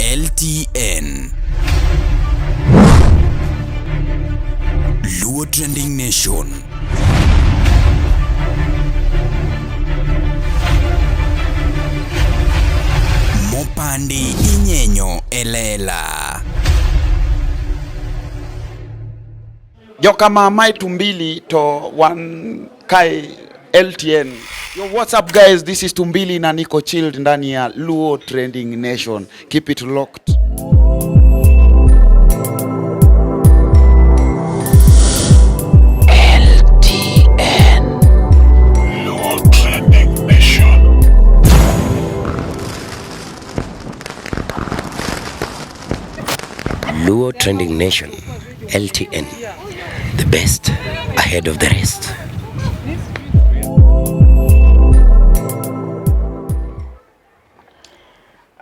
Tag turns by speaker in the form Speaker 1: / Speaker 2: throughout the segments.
Speaker 1: LTN. Luo Trending Nation. Mopandi inyenyo elela.
Speaker 2: Jokama mae Tumbili to wan kae LTN. Yo, what's up guys? This is Tumbili na niko chilled ndani ya Luo Trending Nation. Keep it locked.
Speaker 1: LTN.
Speaker 3: Luo Trending Nation.
Speaker 4: Luo Trending Nation, LTN, the best ahead of the rest.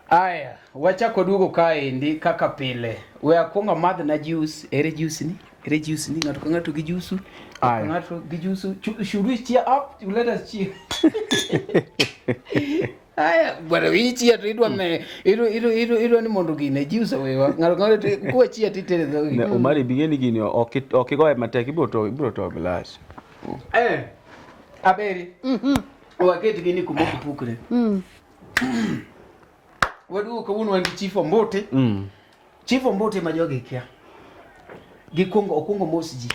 Speaker 5: Aya, wachako duogo kaendi kaka pile. We akwongo amadh na juice. Ere juice ni? Ere juice ni? Ng'ato ka ng'ato gi juice. Ng'ato ka
Speaker 6: Aya.
Speaker 5: ng'ato gi juice. Should we cheer up? Let us cheer. Aya, bwana wi cheer to idwa me idwa idwa idwa idwa ni mondo gine juice owewa. Ng'ato ka ng'ato to kwa cheer titere dhogi.
Speaker 6: Ne, Omari bing'e ni gini ok ok igoye matek ibiro to ibiro to glass.
Speaker 5: Eh. Aberi. Waket gini kuma ok pukre. Waduogo kawuono wan gi Chief Ombuti. Chief Ombuti ma jogi kia. Gikwongo okwongo mos ji.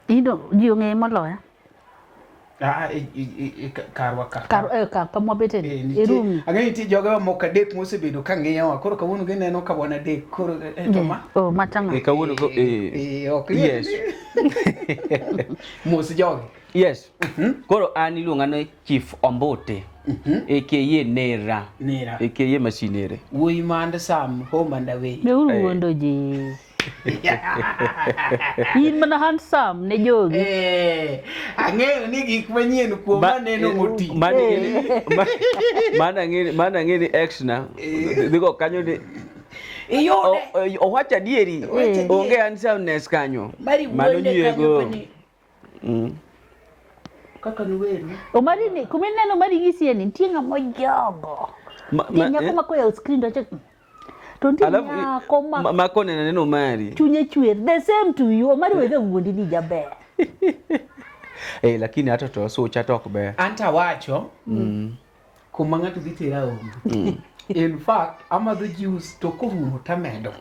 Speaker 7: Ino ji ong'eye moloya.
Speaker 5: Ah, e, e, e, e, karwa ka.
Speaker 7: Kar eh, ka kama wabete
Speaker 5: Eh,
Speaker 7: ni.
Speaker 5: nitie-
Speaker 7: E room.
Speaker 5: Ang'eyo nitie jogewa moko adek mosebedo ka ng'iyowa. Koro kawuono gineno ka wan adek. Koro eh, to ma.
Speaker 7: Oh, matanga.
Speaker 6: E kawuono ko eh.
Speaker 5: Eh, ok.
Speaker 6: Yes.
Speaker 5: Mos jogi.
Speaker 8: Yes. Koro an iluonga ni Chief Ombuti. AKA Nera.
Speaker 5: Nera.
Speaker 6: AKA Masinere.
Speaker 5: Wuoyi mand Sam home and away.
Speaker 7: Be uru wuondo ji. In mana handsome ne jogi.
Speaker 5: Eh, ang'eyo ni gik manyien kuoma neno moti.
Speaker 6: Mana ng'eni mana ng'eni ex na. Dhigo kanyo ni
Speaker 5: Iyude.
Speaker 6: owacho adieri. Onge handsomeness kanyo.
Speaker 5: Mari
Speaker 6: Mano
Speaker 5: wuonde kanyo
Speaker 6: nyiego.
Speaker 5: pani. Kaka nuweru.
Speaker 7: Omari ni kuma ineno Omari gisie ni nitie ng'ama ojogo. Nitie nyako ma koyawo screen to wacho to nitie
Speaker 6: Alafu
Speaker 7: nyako ma
Speaker 6: ma ma koneno neno Omari.
Speaker 7: chunye chwer. The same to you. Omari wega wuondi ni jaber.
Speaker 6: Eh lakini hata to sucha to ok ber.
Speaker 5: Anta wacho kuma ng'ato dhi tera onge. In fact, amadho juice to korumo tamedo.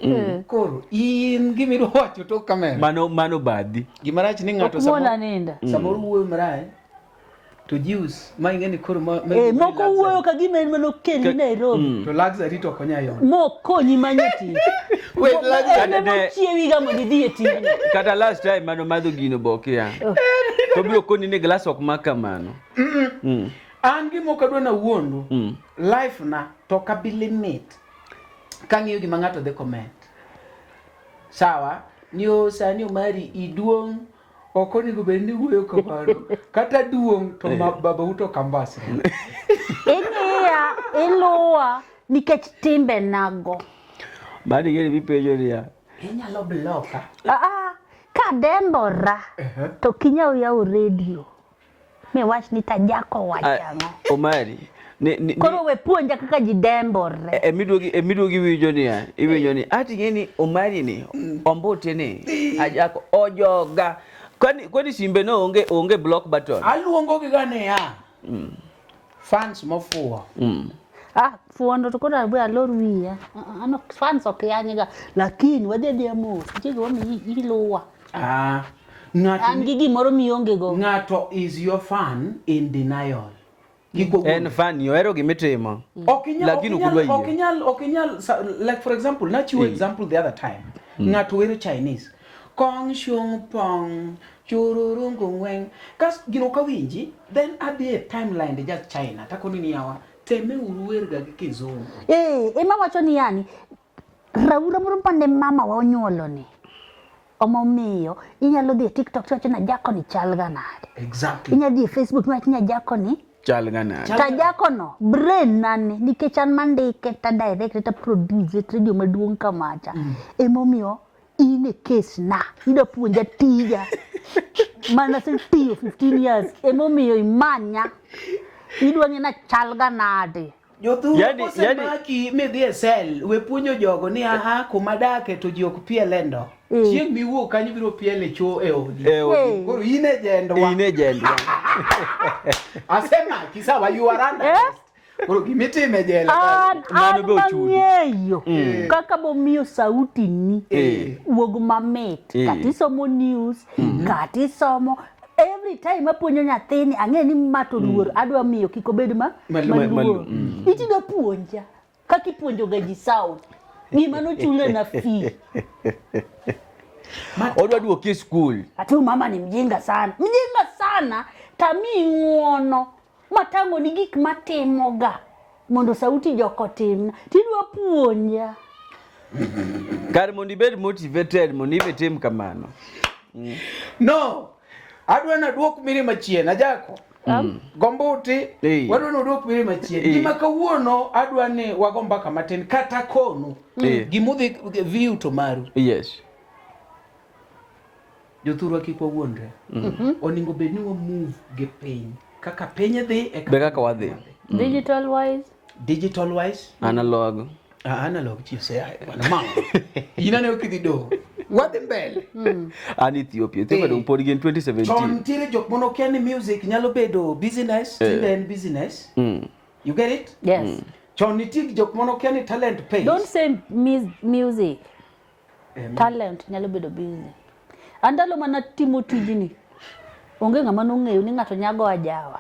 Speaker 5: Koro in gimidwa wacho tok kamera.
Speaker 6: Mano mano badhi.
Speaker 5: Gima rach ni ng'ato
Speaker 7: Ok muona
Speaker 5: samoro
Speaker 7: ninda.
Speaker 5: samoro wuoyo marach to juice ma ing'e ni koro ma, ma
Speaker 7: Eh, moko wuoyo ka gima en mana okeli Nairobi.
Speaker 5: to luxury to ok onyal yudo.
Speaker 7: Mokonyi manyo tich.
Speaker 5: Wait, luxury.
Speaker 7: En ema ochiewi ga mondo idhi e tijno.
Speaker 6: Kata last time mano madho gino bokia. To biro koni ni glass ok mak kamano.
Speaker 5: An gima ok adwa nawuondu. Life na to ok abi limit kang'iyo gima ng'ato dhi comment. Sawa, ni o sani Omari iduong' ok onego bed ni wuoyo kamano. Kata duong' to ma, babau to kambasre.
Speaker 7: Ing'iya, iluwa nikech timbe nago.
Speaker 6: Mano ing'e ni mipenjo niya.
Speaker 5: Inyalo bloka.
Speaker 7: Ah, ah, kadembora to kinyal yawo redio miwach ni tajako wacho ang'o.
Speaker 6: Omari. Ni, ni,
Speaker 7: Koro we puonja kaka ji dembore.
Speaker 6: emiduogi emiduogi iwinjo niya iwinjo ni ati ing'e ni Omari ni Ombuti ni ajako ojoga kwani kwani simbe no onge onge block button
Speaker 5: Aluongo gi ga niya. Fans mofuwo.
Speaker 7: Ah, fuondo to koro abe alor wiya. Ah, ah, An ok fans ok yanyga, lakini wadhi adhiya mos. Nitie gima omiyo iluwa.
Speaker 5: Ah, ng'ato
Speaker 7: An gi gimoro mionge go.
Speaker 5: ng'ato is your fan in denial. Gik wawuondo.
Speaker 6: en fan ohero gimitimo
Speaker 5: Ok inyal,
Speaker 6: Lakini
Speaker 5: ok
Speaker 6: ok udwa
Speaker 5: inyal, ok
Speaker 6: yie.
Speaker 5: inyal, ok inyal, like for example, nachiwo example the other time. Ng'ato wero Chinese. Kong shung pong, chururungu ngweng. Kas gino ok awinji, then adhi e timeline de just China. Takoni ni yawa, teme uru wer ga gi kizungu.
Speaker 7: Eh, ema wacho ni yani raura moro mane mama wa onyuolo ni omomiyo inyalo dhi e TikTok tiwacho ni ajako ni chal ga nade.
Speaker 5: Exactly.
Speaker 7: Inyalo dhi e Facebook miwach ni ajako ni
Speaker 6: chal ga nade
Speaker 7: to ajako no brain nani nikech an mandike ta direct ta produce e radio maduong' kamacha. Emomiyo in e case na idwa puonja tija mana asetiyo 15 years emomiyo imanya idwa ng'e na chal ga nade.
Speaker 5: Jothuru
Speaker 6: Yani-
Speaker 5: kosemaki midhi e sel, we puonjo jogo ni aha kuma dake to ji ok piel e ndo. Chieng' miwuok kanyo biro piel e choo e odi.
Speaker 6: E odi.
Speaker 5: Koro in e jendwa.
Speaker 6: In e jendwa.
Speaker 5: Asemaki sawa, you are under
Speaker 7: Eh?
Speaker 5: arrest. Koro gimitimo e jela.
Speaker 7: An
Speaker 6: Mano
Speaker 7: an
Speaker 6: be ochudi.
Speaker 7: mang'eyo kaka bomiyo sauti ni
Speaker 6: Eh.
Speaker 7: wuog mamit
Speaker 6: Eh.
Speaker 7: kata isomo news kata isomo every time apuonjo nyathini ang'e ni ma to luor adwa miyo kik obed ma
Speaker 5: Maluor.
Speaker 7: maluor itido puonja kaka ipuonjoga ji sound gima nochule na fee
Speaker 6: Odwa duoki e skul.
Speaker 7: ati huyu mama ni mjinga sana mjinga sana tami ng'uono matang'o ni gik matimoga mondo sauti joko timna tidwa puonja
Speaker 6: Kar mondo ibed motivated mondo ibe tim kamano.
Speaker 5: No. Adwa naduok mirima chien, ajako. Gombuti,
Speaker 6: Eh.
Speaker 5: wadwa noduok mirima chien.
Speaker 6: Eh.
Speaker 5: Gima kawuono adwa ni wago mbaka matin kata konu.
Speaker 6: Eh.
Speaker 5: Gimudhi view to maru.
Speaker 6: Yes.
Speaker 5: Jothurwa kik wawuondre. Onego bed ni wa move gi piny. Kaka piny dhi e
Speaker 6: Be kaka wadhi.
Speaker 7: digital wise
Speaker 5: Digital wise,
Speaker 6: Analog.
Speaker 5: ah, analog chi osea bwana mama. In aneno kidhi doho. Wadhi mbele.
Speaker 6: An Ethiopia. Ethiopia
Speaker 5: Eh.
Speaker 6: dong pod gin
Speaker 5: Chon
Speaker 6: 2017.
Speaker 5: nitiere jok mane okia ni music nyalo bedo business, tinde en business. You get it?
Speaker 7: yes
Speaker 5: Chon nitie jok mane okia ni talent pays.
Speaker 7: don't say music talent nyalo bedo busy an ndalo mana timo tijni onge ng'ama nong'eyo ni ng'ato nyago ajawa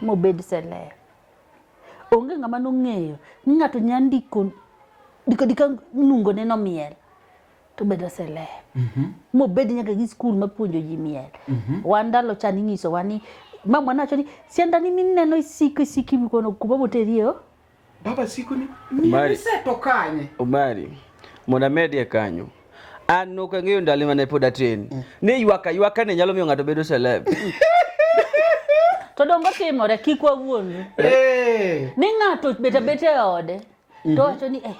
Speaker 7: mobed celeb onge ng'ama nong'eyo ni ng'ato nya ndiko ndiko ndika nungo ne nomiel to bedo celeb mobed nyaka gi skul mapuonjo ji miel wan ndalo cha ning'isowa ni mamwa nowacho ni siandani mineno isiko isiki kono kuma boterie o
Speaker 5: Baba siko ni
Speaker 6: Mari.
Speaker 5: miseto kanye.
Speaker 6: Omari, mondo amedie kanyo. An nok ang'eyo ndalo mane pod atin. Ni ywak aywaka ne nyalo miyo ng'ato bedo celeb.
Speaker 7: to dongo timore kik wawuondre
Speaker 5: Eh.
Speaker 7: ni ng'ato bet abeta e ode to wacho ni eh,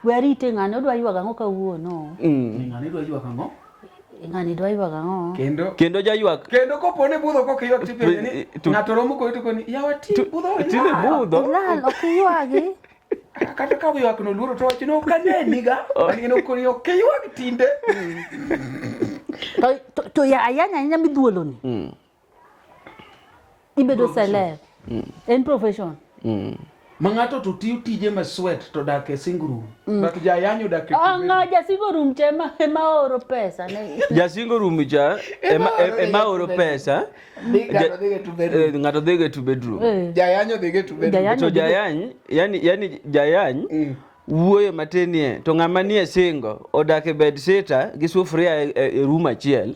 Speaker 7: we arite ng'ani odwa ywak ang'o kawuono
Speaker 5: Ng'ani dwa ywak ang'o?
Speaker 7: ng'ani dwa ywak ang'o
Speaker 5: Kendo
Speaker 6: Kendo jaywak
Speaker 5: kendo kopo ni budho kok iywak tipenjo ni
Speaker 6: To-
Speaker 5: ng'ato romo kodi to koni yawa ti budho
Speaker 6: tinde
Speaker 5: ilal."
Speaker 6: budho.
Speaker 7: ilal ok iywagi
Speaker 5: Kata ka ywak no luoro to wacho ni ok aneni ga. Ng'ani okoni ok iywag tinde.
Speaker 7: to, to, to ya ayanya ahinya midhuoloni ibedo celeb en profession
Speaker 5: Ma ng'ato to tiyo tije ma sweat to dak e single room. But jayanyo dak e two
Speaker 7: Ah,
Speaker 5: bedroom.
Speaker 7: ng'a jasingo rum cha ema ema oro pesa ne
Speaker 6: Jasingo rum cha ema oro pesa.
Speaker 5: Ng'ato dhi e two bedroom.
Speaker 6: Ng'ato dhi e two bedroom.
Speaker 7: Eh,
Speaker 5: Jayanyo dhi e two bedroom.
Speaker 7: Jayanyo
Speaker 6: To
Speaker 7: dhi-
Speaker 6: jayany, yani jayany wuoyo matinie to ng'ama nie singo odak e bed sita gi sufuria e room achiel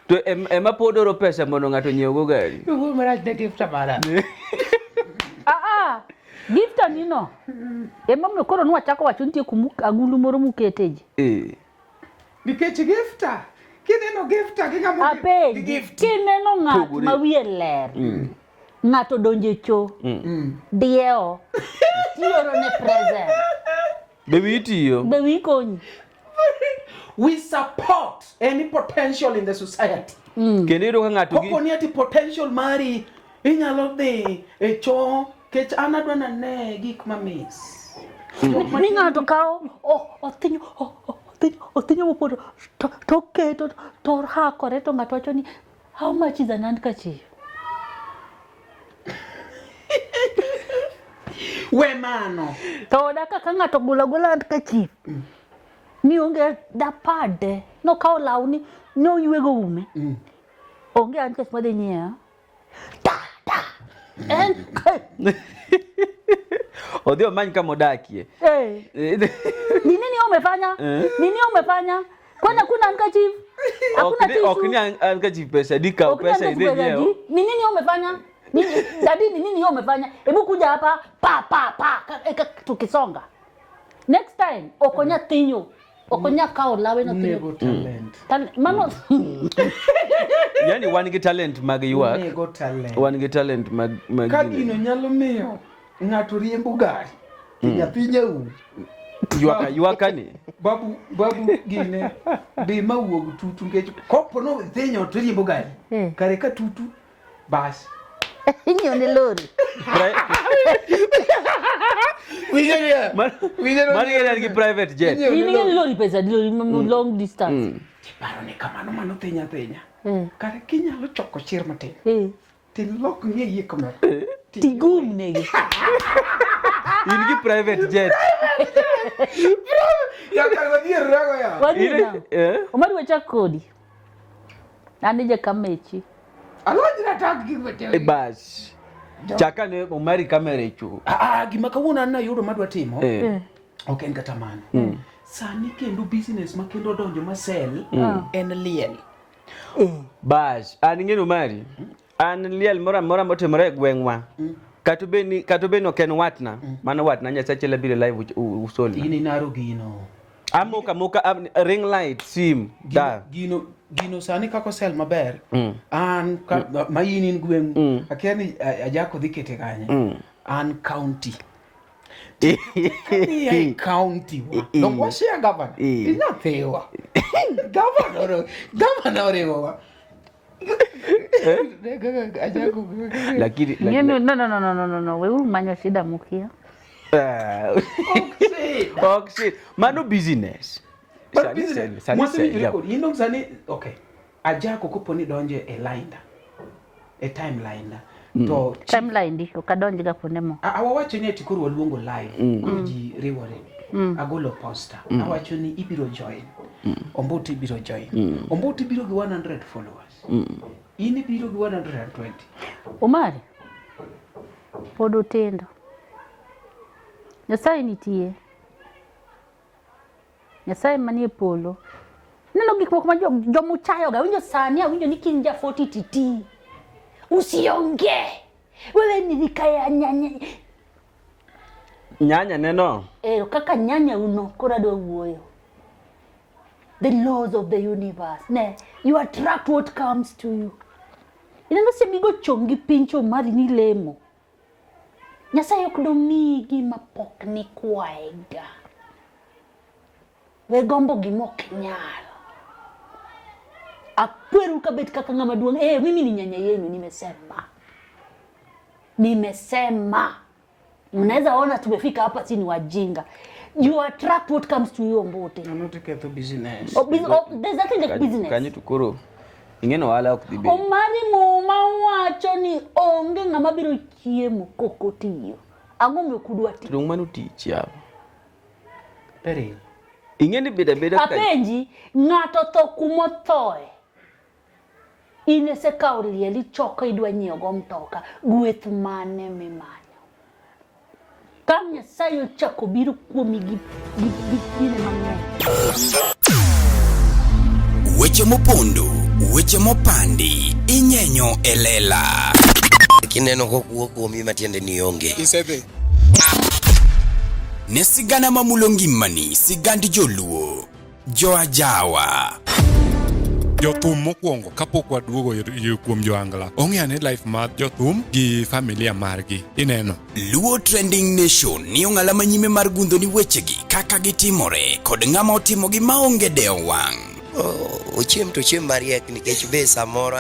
Speaker 6: to ema pod oro pesa mondo ng'ato onyiew go gari.
Speaker 5: Wuoyo marach ne gifta mara.
Speaker 7: Ah, ah, gifta nino emomiyo koro nwachako wacho nitie kuma agulu moro mukete ji
Speaker 6: Eh.
Speaker 5: Nikech gifta. Kineno gifta gi ng'ama gi
Speaker 7: apenji
Speaker 5: gift.
Speaker 7: kineno ng'at
Speaker 6: Pogore.
Speaker 7: ma wiye ler ng'ato donjo e cho diewo tioro ne present
Speaker 6: Be wiyi tiyo?
Speaker 7: be wiyi konyi
Speaker 5: We support any potential in the society.
Speaker 6: Kendo iyudo ka ng'ato gi
Speaker 5: Kopo ni ati potential mari inyalo dhi e cho kech an adwa nane gik ma miss.
Speaker 7: ni ng'ato kawo othinyo othinyo mopoto to oketo to hakore to ng'ato wacho ni how much is an handkerchief
Speaker 5: We mano.
Speaker 7: To oda kaka ng'ato golo agola handkerchief ni onge dapade nokawo lawni noywego ume onge handkerchief madhi nyiewo ta ta en
Speaker 6: odhi omany kama odakie.
Speaker 7: eh ni nini umefanya nini umefanya kwani hakuna handkerchief hakuna
Speaker 6: Ok ni
Speaker 7: tissue
Speaker 6: handkerchief pesa di kaw
Speaker 7: Hakuna
Speaker 6: pesa idhi
Speaker 7: handkerchief
Speaker 6: nyiew.
Speaker 7: daddy. Ni nini umefanya Nini- daddy ni nini umefanya hebu kuja hapa pa pa pa tukisonga next time okonya thinyo okonya kawo lawe no thinyo
Speaker 5: Nego talent.
Speaker 7: Mano
Speaker 6: Yani wan gi talent mag ywak.
Speaker 5: Nego talent.
Speaker 6: Wan gi talent mag mag
Speaker 5: Ka
Speaker 6: gine.
Speaker 5: gino nyalo miyo ng'ato riembo gari. To nyathi nyau.
Speaker 6: Ywaka ywaka ni.
Speaker 5: Babu babu gine bi mawuog tutu nikech kopo no thinyo to riembo gari.
Speaker 7: Eh.
Speaker 5: Kare ka tutu bas.
Speaker 7: inyiewo ne lori
Speaker 6: Mano ing'e ni an gi private jet.
Speaker 7: In ing'e ni lori pesa adi lori long distance.
Speaker 5: Paro ni kamano mano thinya thinya.
Speaker 7: Eh.
Speaker 5: Kare kinyalo choko chir matin.
Speaker 7: Eh.
Speaker 5: Tilok ng'eyi kamera.
Speaker 7: Tigum negi.
Speaker 6: In gi private jet.
Speaker 5: Ya kar wadhier rago ya.
Speaker 7: Wadhi
Speaker 6: In-
Speaker 7: nang'o?
Speaker 6: eh?
Speaker 7: Omari wachak kodi. An e jakamechi.
Speaker 5: Alonj na tak gik matin.
Speaker 6: Eh, Bas. Chaka ne Omari kamera e cho.
Speaker 5: Ah, ah, gima kawuono an nayudo madwa timo.
Speaker 6: Eh.
Speaker 5: Ok en kata mano. Sani kendo business ma kendo donjo ma sell en liel.
Speaker 6: Bas, an ing'e ni Omari, an liel moro amora motimore e gweng'wa. Kata obed ni kata obed ni ok en watna, mano watna Nyasaye achiel abiro live usolna.
Speaker 5: In inaro gino.
Speaker 6: Amoka amoka ring light sim da.
Speaker 5: Gino gino sani kako sel maber. An ka, ma in in gweng' akia ni ajako dhi kete kanye. An county. Kaniya e county wa. Dok washare governor. Inyathiwa. Governor governor oriwowa. Ajako.
Speaker 6: Lakini
Speaker 7: Ng'e ni no no no no no no no weuru manyo shida mukia.
Speaker 6: Ok si mano business.
Speaker 5: But
Speaker 6: Sani
Speaker 5: business.
Speaker 6: sel, sani
Speaker 5: Mwasewinjore
Speaker 6: sel,
Speaker 5: kodi. In dong sani okay. Ajako kopo ni donje e line E timeline To
Speaker 7: Timeline di ok adonj ga kuonde moko.
Speaker 5: Awawacho ni ati koro waluongo live. Koro ji riwore. Agolo poster. Awacho ni ibiro join. Ombuti ibiro join. Ombuti biro gi 100 followers. In ibiro gi 120.
Speaker 7: Omari pod utindo. Nyasaye nitie. Nyasaye manie polo. Neno gik moko ma joma uchayoga. Awinjo sani awinjo ni kin ja 40 titi. Usionge. Wewe ni rika ya nyanya.
Speaker 6: Nyanya neno.
Speaker 7: Eh, kaka nyanya uno koro adwa wuoyo. The laws of the universe. Ne, you attract what comes to you. Ineno seche migo chongi piny cho mari ni lemo. Nyasaye ok domiyi gima pok nikwayega. We gombo gima ok nyal. Akweru kabet kaka ng'ama duong'. Eh, mimi ni nyanya yenu, nimesema. Nimesema. Mnaweza ona tumefika hapa si ni wajinga. You attract what comes to you Ombote.
Speaker 5: Mano to ketho business.
Speaker 7: Oh, there's nothing like business.
Speaker 6: Kanyo to koro ing'e ni ohala ok dhi bedo.
Speaker 7: Omari muma wacho ni onge ng'ama biro chiemo kok otiyo. Ang'o momiyo ok udwa tiyo?
Speaker 6: To dong' mano tich yawa.
Speaker 5: Peril.
Speaker 6: Ing'e ni bedo abeda ka
Speaker 7: Apenji, ng'ato tho kumothoe. In isekawo liel ichoko idwa nyiewo go mtoka. Gweth mane mimanyo? Ka Nyasaye ochako biro kuomi gi gine mang'eny.
Speaker 1: Weche mopondo, weche mopandi, inyenyo e lela.
Speaker 4: Kineno kokuo kuomi matiende ni onge.
Speaker 1: Isedhi. Ne sigana mamulo ngimani, sigand joluo, joajawa.
Speaker 9: Jothum mokwongo kapok waduogo kuom joangla ong'eyo ane life mar jothum gi familia margi ineno.
Speaker 1: Luo Trending Nation ni ong'ala manyime mar gundho ni wechegi kaka gitimore kod ng'ama otimogi maonge dewo wang'.
Speaker 4: Ochiem to ochiem mariek nikech be samoro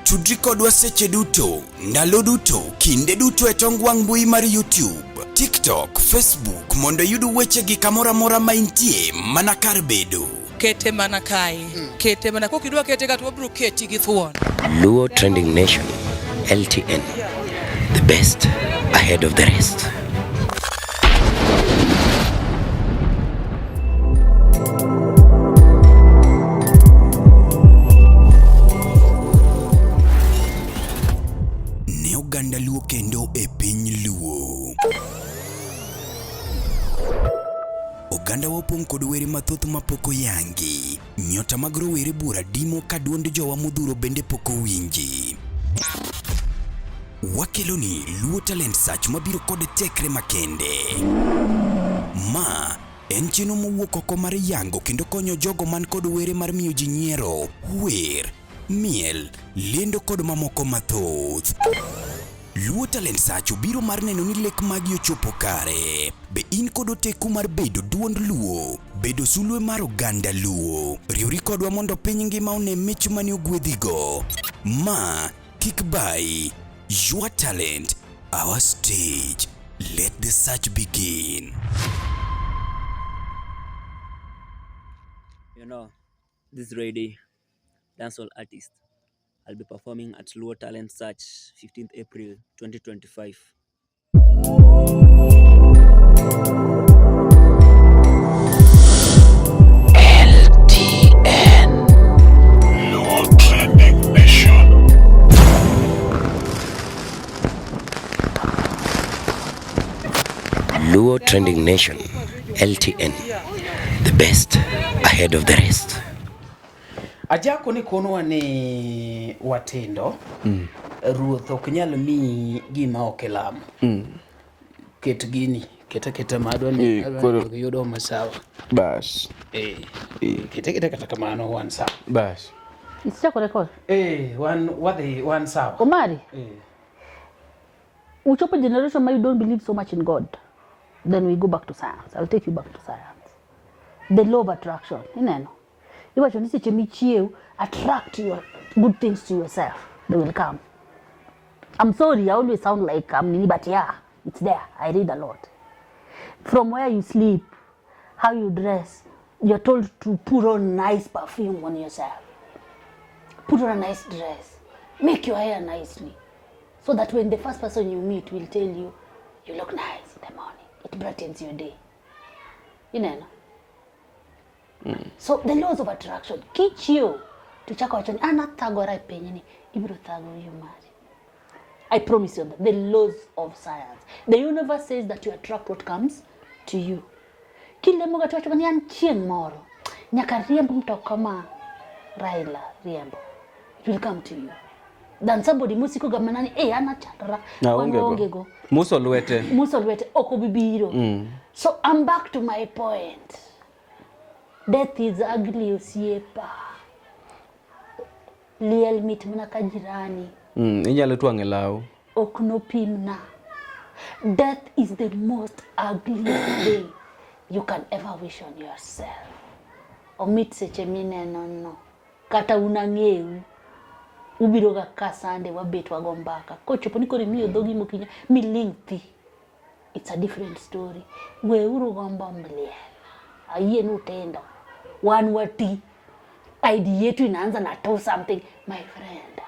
Speaker 1: Tudri kodwa seche duto, ndalo duto, kinde duto e tong wang' mbui mar YouTube, TikTok, Facebook mondo iyud wechegi kamoro amora ma intie mana kar bedo.
Speaker 10: Kete mana kae. Kete mana kok idwa kete ka to wabiro keti gi thuon.
Speaker 4: Luo Trending Nation, LTN, the best ahead of the rest.
Speaker 1: Ne oganda Luo kendo e piny Luo. Oganda wa opong' kod were mathoth mapok oyangi. Nyota mag rowere buora dimo ka duond jowa modhuro bende pok owinji. Wakeloni Luo Talent Search mabiro kod tekre makende. Ma en chenro mowuok oko mar yango kendo konyo jogo man kod were mar miyo ji nyiero, wer, miel, lendo kod mamoko mathoth. Luo Talent Search obiro mar neno ni lek magi ochopo kare. Be in kod oteku mar bedo duond Luo, bedo sulwe mar oganda Luo? Riwri kodwa mondo piny ngima one mich mane ogwedhigo. Ma kik bayi. Your talent, our stage. Let the search begin.
Speaker 11: You know, this lady, dancehall artist, I'll be performing at Luo Talent Search 15th April 2025.
Speaker 3: LTN. Luo Trending Nation.
Speaker 4: Luo Trending Nation, LTN, the best ahead of the rest.
Speaker 5: Ajako ni konwa ni watindo ruoth ok nyal miyi gima ok ilamo. Ket gini, ket aketa ma adwa ni
Speaker 6: Eh,
Speaker 5: adwa ni
Speaker 6: koro-
Speaker 5: jogi yudo masawa.
Speaker 6: Bas.
Speaker 5: Eh, kete kete kata kamano wan sawa.
Speaker 6: Bas.
Speaker 7: Isichako record.
Speaker 5: Eh, wan wadhi wan sawa.
Speaker 7: Omari,
Speaker 5: Eh.
Speaker 7: uchopo generation ma you don't believe so much in God, then we go back to science. I'll take you back to science. The law of attraction. Ineno. Iwacho ni seche michiew, attract your good things to yourself. They will come. I'm sorry, I always sound like I'm nini, but yeah, it's there. I read a lot. From where you sleep, how you dress, you're told to put on nice perfume on yourself. Put on a nice dress. Make your hair nicely. So that when the first person you meet will tell you, you look nice in the morning. It brightens your day. You know? So the laws of attraction kichiew to chako wacho ni an athagora e pinyni ibiro thago wiyi mari. I promise you that the laws of science. The universe says that you attract what comes to you. Kilemo ga to wacho ni an chieng' moro nyaka riemb mtoka ma Raila riembo. It will come to you. Than somebody mosiko ga mana ni eh an achandora
Speaker 6: Na
Speaker 7: wan
Speaker 6: onge
Speaker 7: waonge
Speaker 6: go.
Speaker 7: go.
Speaker 6: Muso lwete.
Speaker 7: Muso lwete ok obi biro. So I'm back to my point. Death is ugly osiepa. Liel mit mana ka jirani.
Speaker 6: Inyalo twang'e law.
Speaker 7: Ok nopimna. Death is the most ugliest thing you can ever wish on yourself. Omit seche mineno no. Kata un ang'eu. Ubiro ga ka Sunday wabet wago mbaka. Kochopo ni koro imiyo dhogi mokinya miling' thi. It's a different story. Weuru gombo mliel. Ayie ni utindo. Wan wati. ID yetu inaanza na two something. My friend.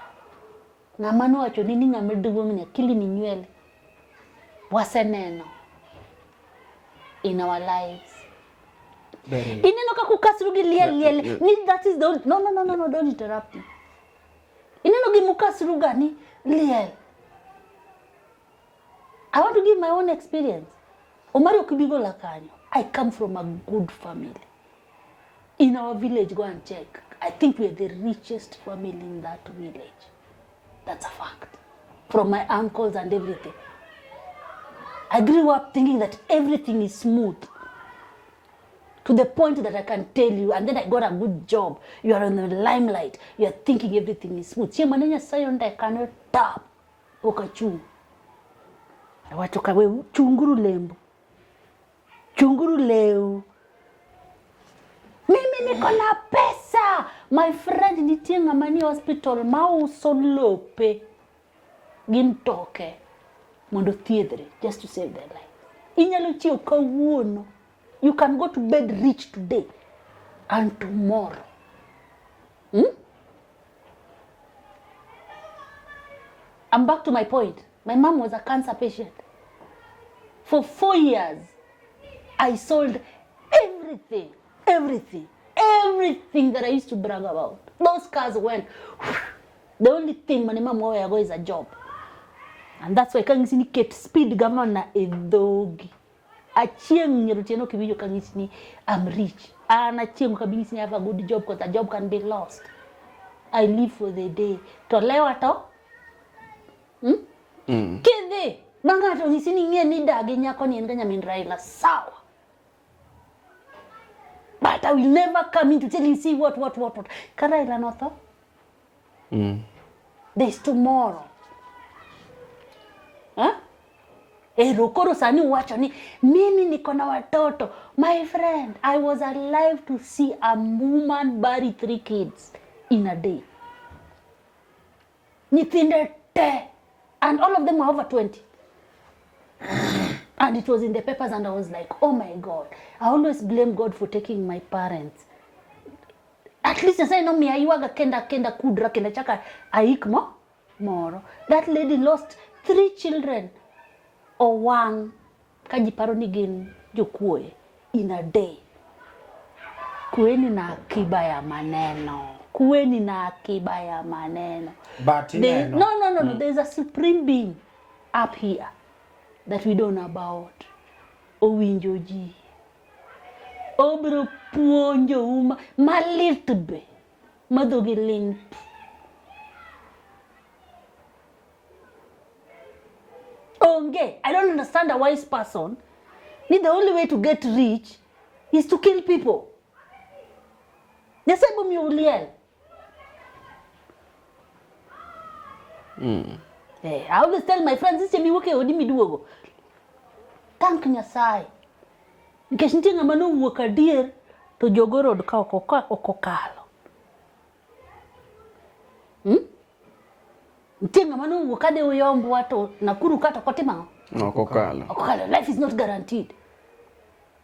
Speaker 7: Ng'ama nowacho ni ni ng'ama duong' ni akili ni nywele. Waseneno in our lives. Ineno kaka ukasru gi liel liel ni that is the only, no no no no no don't interrupt me. Ineno gima ukasru ga ni liel. I want to give my own experience. Omari ok bi gola kanyo. I come from a good family. In our village, go and check. I think we are the richest family in that village. That's a fact. From my uncles and everything. I grew up thinking that everything is smooth. To the point that I can tell you, and then I got a good job. You are on the limelight. You are thinking everything is smooth. Chieng' mane Nyasaye ondeka ne tap, pok achung'. Awacho ka we chunguru lembu. Chunguru leu. Mimi niko na pesa. My friend nitie ng'ama ni hospital mauso lope gi mtoke mondo othiedhre just to save their life. Inyalo chiew kawuono. You can go to bed rich today and tomorrow. I'm back to my point. My mom was a cancer patient. For 4 years, I sold everything, everything, everything that I used to brag about. Those cars went. The only thing my mom go is a job. And that's why kang'isi ni ket speed gamana e dhogi. Achieng' nyero tieno kiwinjo kang'isi ni I'm rich. An achieng' ok abi nyisi ni I have a good job because a job can be lost. I live for the day. To lewa to? Kidhi ma ng'ato onyisi ni ing'e ni dagi nyako ni en ga nyamin Raila, sawa. But I will never come in to tell you, see what, what, what, what. Ka Raila notho? There's tomorrow. Huh? Ero koro sani uwacho ni mimi niko na watoto. My friend, I was alive to see a woman bury 3 kids in a day. Nyithinde te, and all of them are over 20. And it was in the papers and I was like, oh my God. I always blame God for taking my parents. At least Nyasaye nomiya aywaga kenda kenda kudra kenda chaka aik mo moro. That lady lost three children owang' ka ji paro ni gin jokuoye in a day. Kuweni na akiba ya maneno. Kuweni na akiba ya maneno.
Speaker 5: But ineno.
Speaker 7: No, no, no, no. There's a supreme being up here that we don't know about. Owinjo ji. Obiro puonjou malit be ma dhogi ling'. Onge. I don't understand a wise person. Ni the only way to get rich is to kill people. Nyasaye bomiyou liel. I always tell my friends, seche miwuok e odi miduogo, thank Nyasaye. Nikech nitie ng'ama nowuok adier to jogo road ka ok okalo. Nitie ng'ama nowuok kadhi Uyombwa to Nakuru ka to ok otimo ang'o?
Speaker 6: Ok okalo.
Speaker 7: Ok okalo. Life is not guaranteed.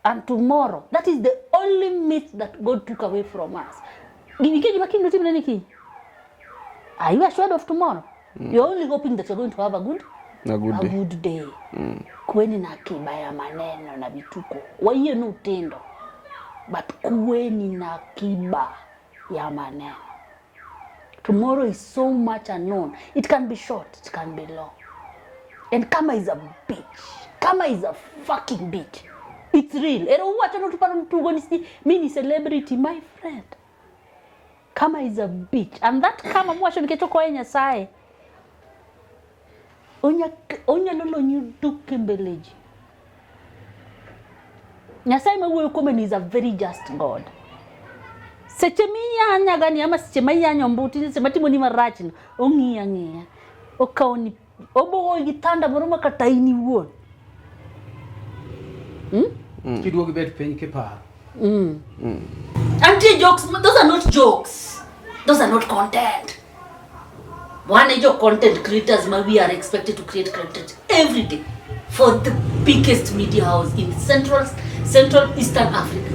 Speaker 7: And tomorrow, that is the only myth that God took away from us. Gima gima kiny notimre ni kiny. Are you assured of tomorrow? You're only hoping that you're going to have a good,
Speaker 6: A good day.
Speaker 7: good day. Kuweni na akiba ya maneno na vituko. Wayie ni utindo. But kuweni na akiba ya maneno. Tomorrow is so much unknown. It can be short, it can be long. And karma is a bitch. Karma is a fucking bitch. It's real. Ero uwacho no tuparo ni tugo ni si mi ni celebrity, my friend. Karma is a bitch. And that karma mwacho nikech ok oa e Nyasaye. Onyalo lonyi duk e mbele ji. Nyasaye mawuoyo kuome ni is a very just God. Seche miyanyaga ni ama seche ma iyanyo mbuti, seche matimoni marach ni, ong'iyi ang'iya. Okawoni, obogoyi gi thanda moro ma kata in iwuon.
Speaker 5: Kiduogo ibet piny kiparo.
Speaker 7: Antie jokes, those are not jokes. Those are not content. Wan e jo content creators ma we are expected to create content every day for the biggest media house in Central Eastern Africa.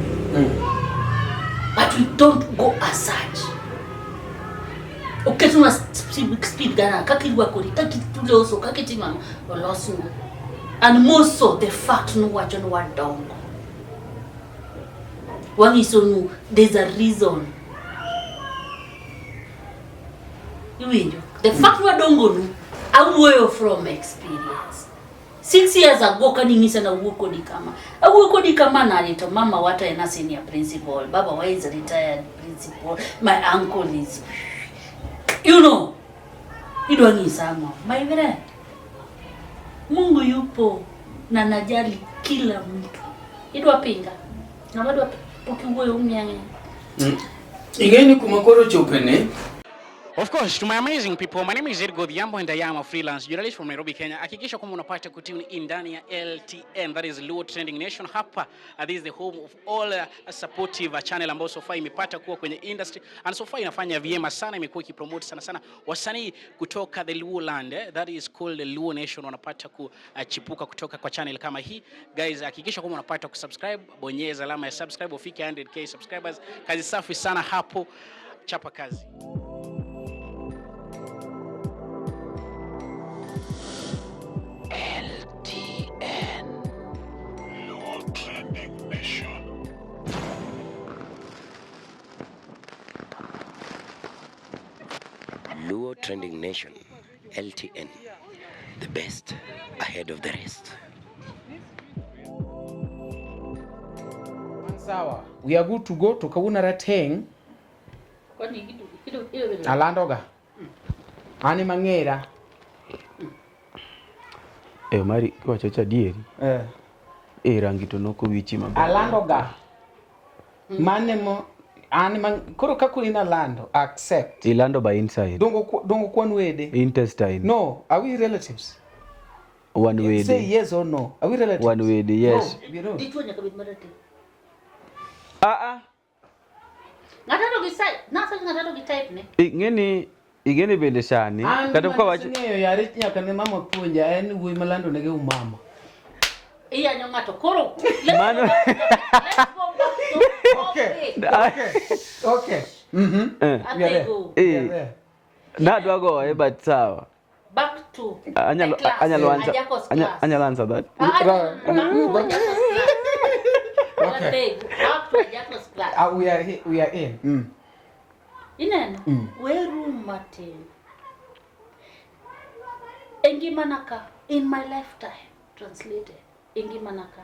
Speaker 7: But we don't go as such. Oketnwa speed gana, kaka irwakori, kaka iloso, kaka itimo ang'o, olosnwa. And more so, the fact nuwacho ni wadongo. Wang'iso nu, there's a reason. Iwinjo? The fact wadongo nu, awuoyo from experience. 6 years ago kaning'isa nawuok kodi kama. Awuok kodi kama nade to mama wata en a senior principal, baba wa is retired principal, my uncle is, you know. Idwa ng'isa ang'o? My friend, Mungu yupo na najali kila mtu. Idwa pinga? Ng'ama dwa pok iwuoyo umiya ng'eny.
Speaker 5: Ing'e ni kuma koro chopene.
Speaker 12: Of course, to my amazing people, my name is Edgar Odhiambo and I am a freelance journalist from Nairobi, Kenya. Hakikisha kwamba unapata kutune in ndani ya LTN, that is Luo Trending Nation. Hapa, this is the home of all supportive channel ambayo so far imepata kuwa kwenye industry and so far inafanya vyema sana, imekuwa ikipromote sana sana wasanii kutoka the Luo land, that is called the Luo Nation, wanapata kuchipuka kutoka kwa channel kama hii. Guys, hakikisha kwamba unapata kusubscribe, bonyeza alama ya subscribe ufike 100k subscribers. Kazi safi sana hapo, chapa kazi.
Speaker 3: LTN. Luo Trending Nation.
Speaker 4: Luo Trending Nation, LTN, the best ahead of the rest.
Speaker 5: Sawa, we are good to go. To kawuono rateng' alandoga. An ema ng'era.
Speaker 6: E mari kiwacho cha adieri. E rangi to nokowichi maber.
Speaker 5: Alandoga. Mane mo an ema koro kaka in alando accept.
Speaker 6: Ilando by inside.
Speaker 5: Dongo kwan wede.
Speaker 6: Intestine.
Speaker 5: No, are we relatives?
Speaker 6: Wan wede.
Speaker 5: Say yes or no. Are we relatives?
Speaker 6: Wan wede, yes.
Speaker 5: No, we don't.
Speaker 7: Dichuo nyaka bed marateng'.
Speaker 6: Ah ah.
Speaker 7: Ng'ato gi size, nawacho ni ng'ato gi type ne.
Speaker 6: Ing'eni bende sani
Speaker 5: An
Speaker 6: kata ka wach
Speaker 5: ng'eyo yare nyaka ne mama puonja en wuoyi malando nege umama.
Speaker 7: Iyanyo ng'ato koro.
Speaker 6: Mano
Speaker 7: Let's go back to
Speaker 5: Okay.
Speaker 7: topic.
Speaker 5: Okay. Mhm.
Speaker 6: Eh.
Speaker 5: We are there.
Speaker 7: Athego.
Speaker 5: We are there.
Speaker 6: Nadwa goye but sawa.
Speaker 7: Back to
Speaker 6: Anyalo
Speaker 7: the class.
Speaker 6: anyalo answer.
Speaker 7: Ajako's
Speaker 6: Anya,
Speaker 7: class.
Speaker 6: anyalo answer that.
Speaker 7: Ah, no, no, no, back to Ajako's class.
Speaker 5: Okay.
Speaker 7: Athego. Back to Ajako's class.
Speaker 5: We are we are in.
Speaker 7: Ineno? We room matin. E ngimana ka, in my lifetime, translated, e ngimana ka,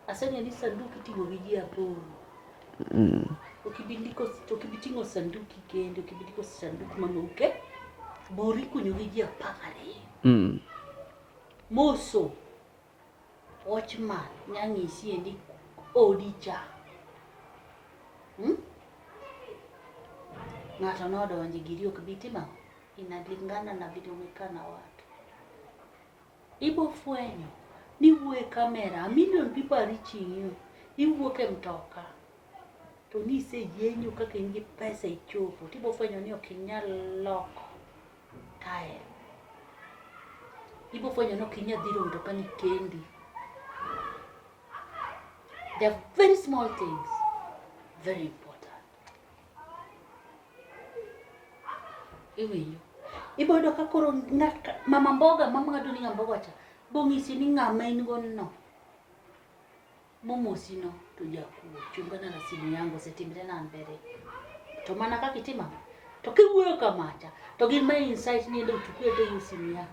Speaker 7: aseng'eyo ni sanduk iting'o gi ji aboro. Ok ibi ndiko, ok ibi ting'o sanduki kende, ok ibi ndiko sanduk mang'ouke, bor ikunyo gi ji 12. Moso, watchman nyang'isi endi odi cha. Ng'ato nodonje giri ok bi timo ang'o? Inalingana na vile umekaa na watu. Ibo fwenyo ni wuoyo e kamera, a million people are reaching you. Iwuok e mtoka to niseyenyo kaka in gi pesa ichopo, tibo fwenyo ni ok inyal loko tael. Ibo fwenyo ni ok inyal dhiro mtoka ni kendi. They are very small things, very important. Iwinjo? Ibo yudo ka koro ng'at mama mboga mama ng'ado ni ng'a mboga cha bong'isi ni ng'ama in go no momosi no to jakuo chungana na simu yangu osetimre na an mbele to mana kaka itimo ang'o? To kiwuoyo kamacha to gin ma insight ni endo uchukue hata hiyo simu yako.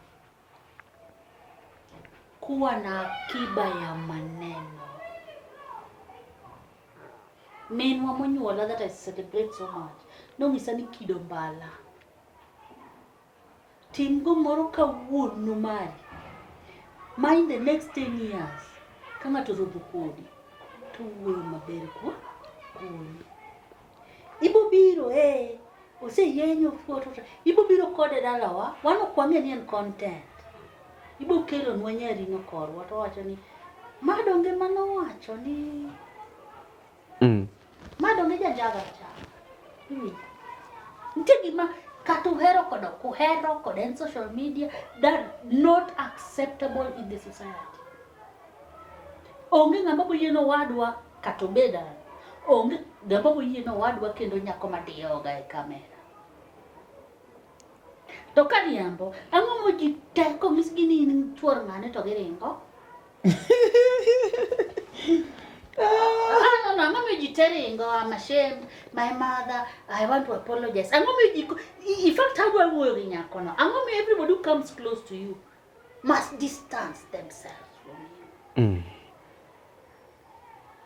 Speaker 7: Kuwa na akiba ya maneno. Minwa monyuola that I celebrate so much nong'isa ni kido mbala. Tim gimoro kawuono mari ma in the next 10 years ka ng'ato oromo kodi to wuoyo maber kodi. Ibo biro oseyenyo fuoto ibo biro kode dalawa wan ok wang'e ni en content. Ibo kelonwa nyarino korwa to wacho ni ma donge manowacho ni ma donge janjaga cha. Iwinjo? Nitie gima kata uhero kod ok uhero kod en social media that not acceptable in the society. Onge ng'ama boyie nowadwa kata obed an. Onge ng'ama boyie nowadwa kendo nyako madiyoga e kamera. To ka riambo, ang'o mo ji te konyisgi ni in chuor ng'ane to giringo? Ah, no, no, ang'o miyo ji te ringo? I'm ashamed, my mother, I want to apologize. Ang'o miyo ji, in fact, adwa wuoyo gi nyakono. Ang'o miyo everybody who comes close to you must distance themselves from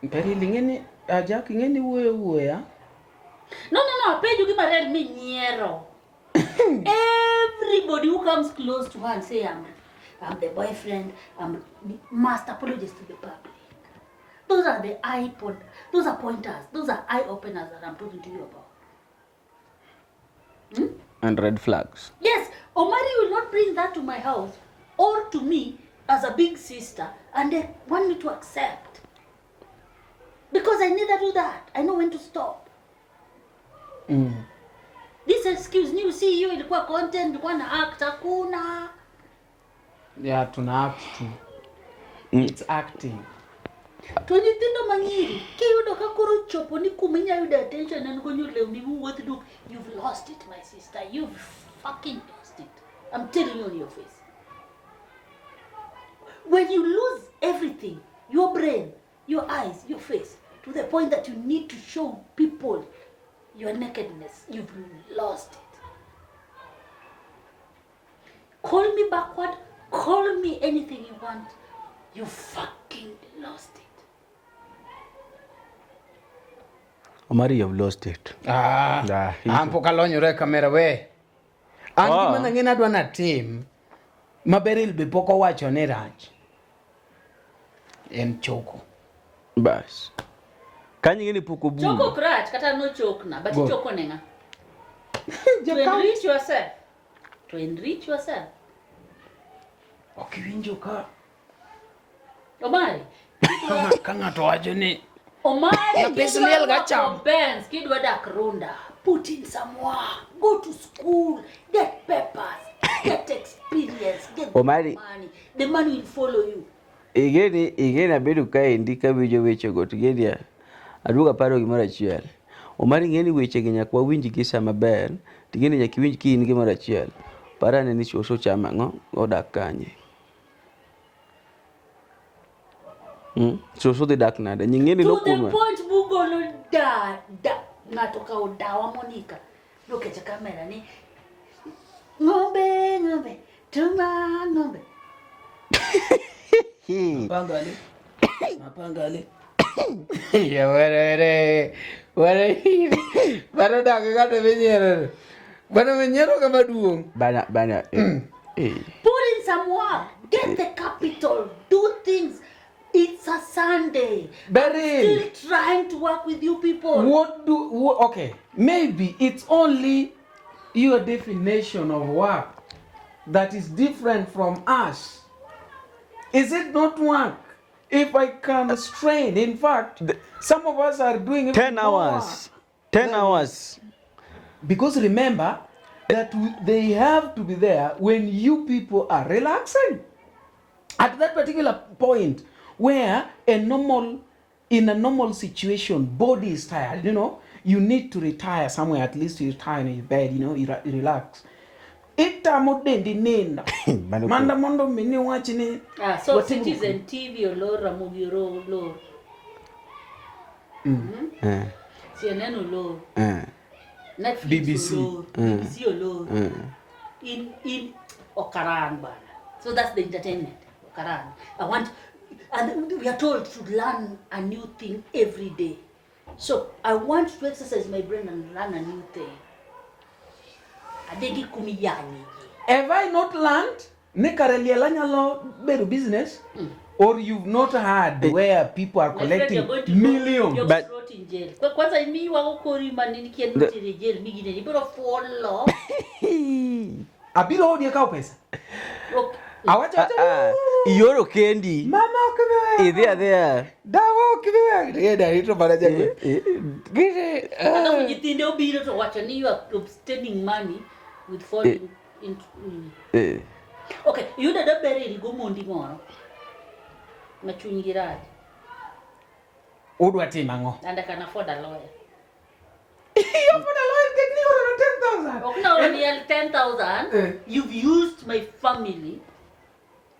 Speaker 7: you?
Speaker 5: Peril ing'eni Jack ing'eni wuoyo wuoya.
Speaker 7: No, no, no, apenjo gima rel minyiero. Everybody who comes close to her and say, I'm the boyfriend, I'm must apologize to the public. Those are the eye point, those are pointers, those are eye openers that I'm talking to you about.
Speaker 6: And red flags.
Speaker 7: Yes, Omari will not bring that to my house or to me as a big sister, and they want me to accept. Because I neither do that. I know when to stop. This excuse ni see hiyo ilikuwa content, ilikuwa na act, hakuna.
Speaker 5: Yeah, tuna act tu. It's acting.
Speaker 7: To nyithindo manyiri, kiyudo ka koro chopo ni kuma inya yudo attention en gonyo lewni miwuoth duk, you've lost it, my sister. You've fucking lost it. I'm telling you on your face. When you lose everything, your brain, your eyes, your face, to the point that you need to show people your nakedness, you've lost it. Call me backward, call me anything you want, you fucking lost it.
Speaker 6: Omari, you've lost it.
Speaker 5: Ah, an pok alonyora e kamera we. An gima nang'e nadwa natim ma Beryl be pok owacho ni rach en choko.
Speaker 6: Bas. Kanyo ing'e ni pok obulo.
Speaker 7: Choko ok rach kata nochokna, but
Speaker 6: Go.
Speaker 7: ichoko ne ng'a? To enrich yourself. To enrich yourself.
Speaker 5: Ok iwinjo ka
Speaker 7: Omari,
Speaker 5: ka ng'ato wacho ni
Speaker 7: Omari,
Speaker 5: Nyathi
Speaker 7: kidwa
Speaker 5: liel ga
Speaker 7: rwako
Speaker 5: cham.
Speaker 7: Benz, kidwa dak Runda, put in some work, go to school, get papers, get experience, get
Speaker 6: Omari.
Speaker 7: money. The money will follow you.
Speaker 6: Igeni igeni abedo kaendi kawinjo wechego to igeni aduogo aparo gimoro achiel. Omari ing'e ni wechegi nyaka wawinjgi sama ber to ing'e ni nyaka iwinj ki in gimoro achiel. Par ane ni susu chamo ang'o, odak kanye. Susu dhi dak nade? Ing'e ni
Speaker 7: To the
Speaker 6: nokuoma.
Speaker 7: point bugolo da da ng'ato kawo dawa Monica noketo kamera ni ng'ombe ng'ombe tuma ng'ombe
Speaker 5: Mapangale. Mapangale. Ya were were. Bana dak kata minyiero. Bana minyiero kama duong'.
Speaker 6: Bana bana. Eh.
Speaker 7: Put in some work. Get the capital. Do things. It's a Sunday.
Speaker 5: Beryl.
Speaker 7: Still trying to work with you people.
Speaker 5: What do okay, maybe it's only your definition of work that is different from us. Is it not work? If I can strain, in fact, some of us are doing even
Speaker 6: 10
Speaker 5: more
Speaker 6: hours. 10 hours.
Speaker 5: Because remember that they have to be there when you people are relaxing. At that particular point where in a normal situation, body is tired, you need to retire somewhere, at least you retire in your bed, you relax. Itamo dendi nindo. Manda mondo mini wach ni
Speaker 7: Ah, so
Speaker 5: watimo-
Speaker 7: Citizen TV olor, Ramogi olor, CNN olor, Netflix
Speaker 5: BBC.
Speaker 7: olor, BBC olor. In Okarang bana. So that's the entertainment. Okarang. I want, and we are told to learn a new thing every day. So I want to exercise my brain and learn a new thing. Adegi kumi yanyi.
Speaker 5: Have I not learned ni kare liel anyalo bedo business? Or you've not heard where people are
Speaker 7: My friend,
Speaker 5: collecting
Speaker 7: you're going to go-
Speaker 5: millions?
Speaker 7: you're going to rot in jail. Kwanza imiwago kori manini kia notere jail migine ibiro fuolo.
Speaker 5: Abiro odi akawo pesa.
Speaker 7: Ok.
Speaker 5: Awacho awacho.
Speaker 6: Ioro kendi.
Speaker 5: Mama ok bi weya.
Speaker 6: Idhi adhiya.
Speaker 5: Dawa ok bi weya. Eh, dari to mana jago. Gine.
Speaker 7: Alafu nyithinde obiro to wacho ni you are obtaining money with foreign Okay, iyudo da ber go mondi moro ma chunygi rach
Speaker 5: Udwa timo ang'o?
Speaker 7: and I can afford a lawyer.
Speaker 5: You afford a lawyer take ni oro 10,000.
Speaker 7: Ok na only 10,000. You've used my family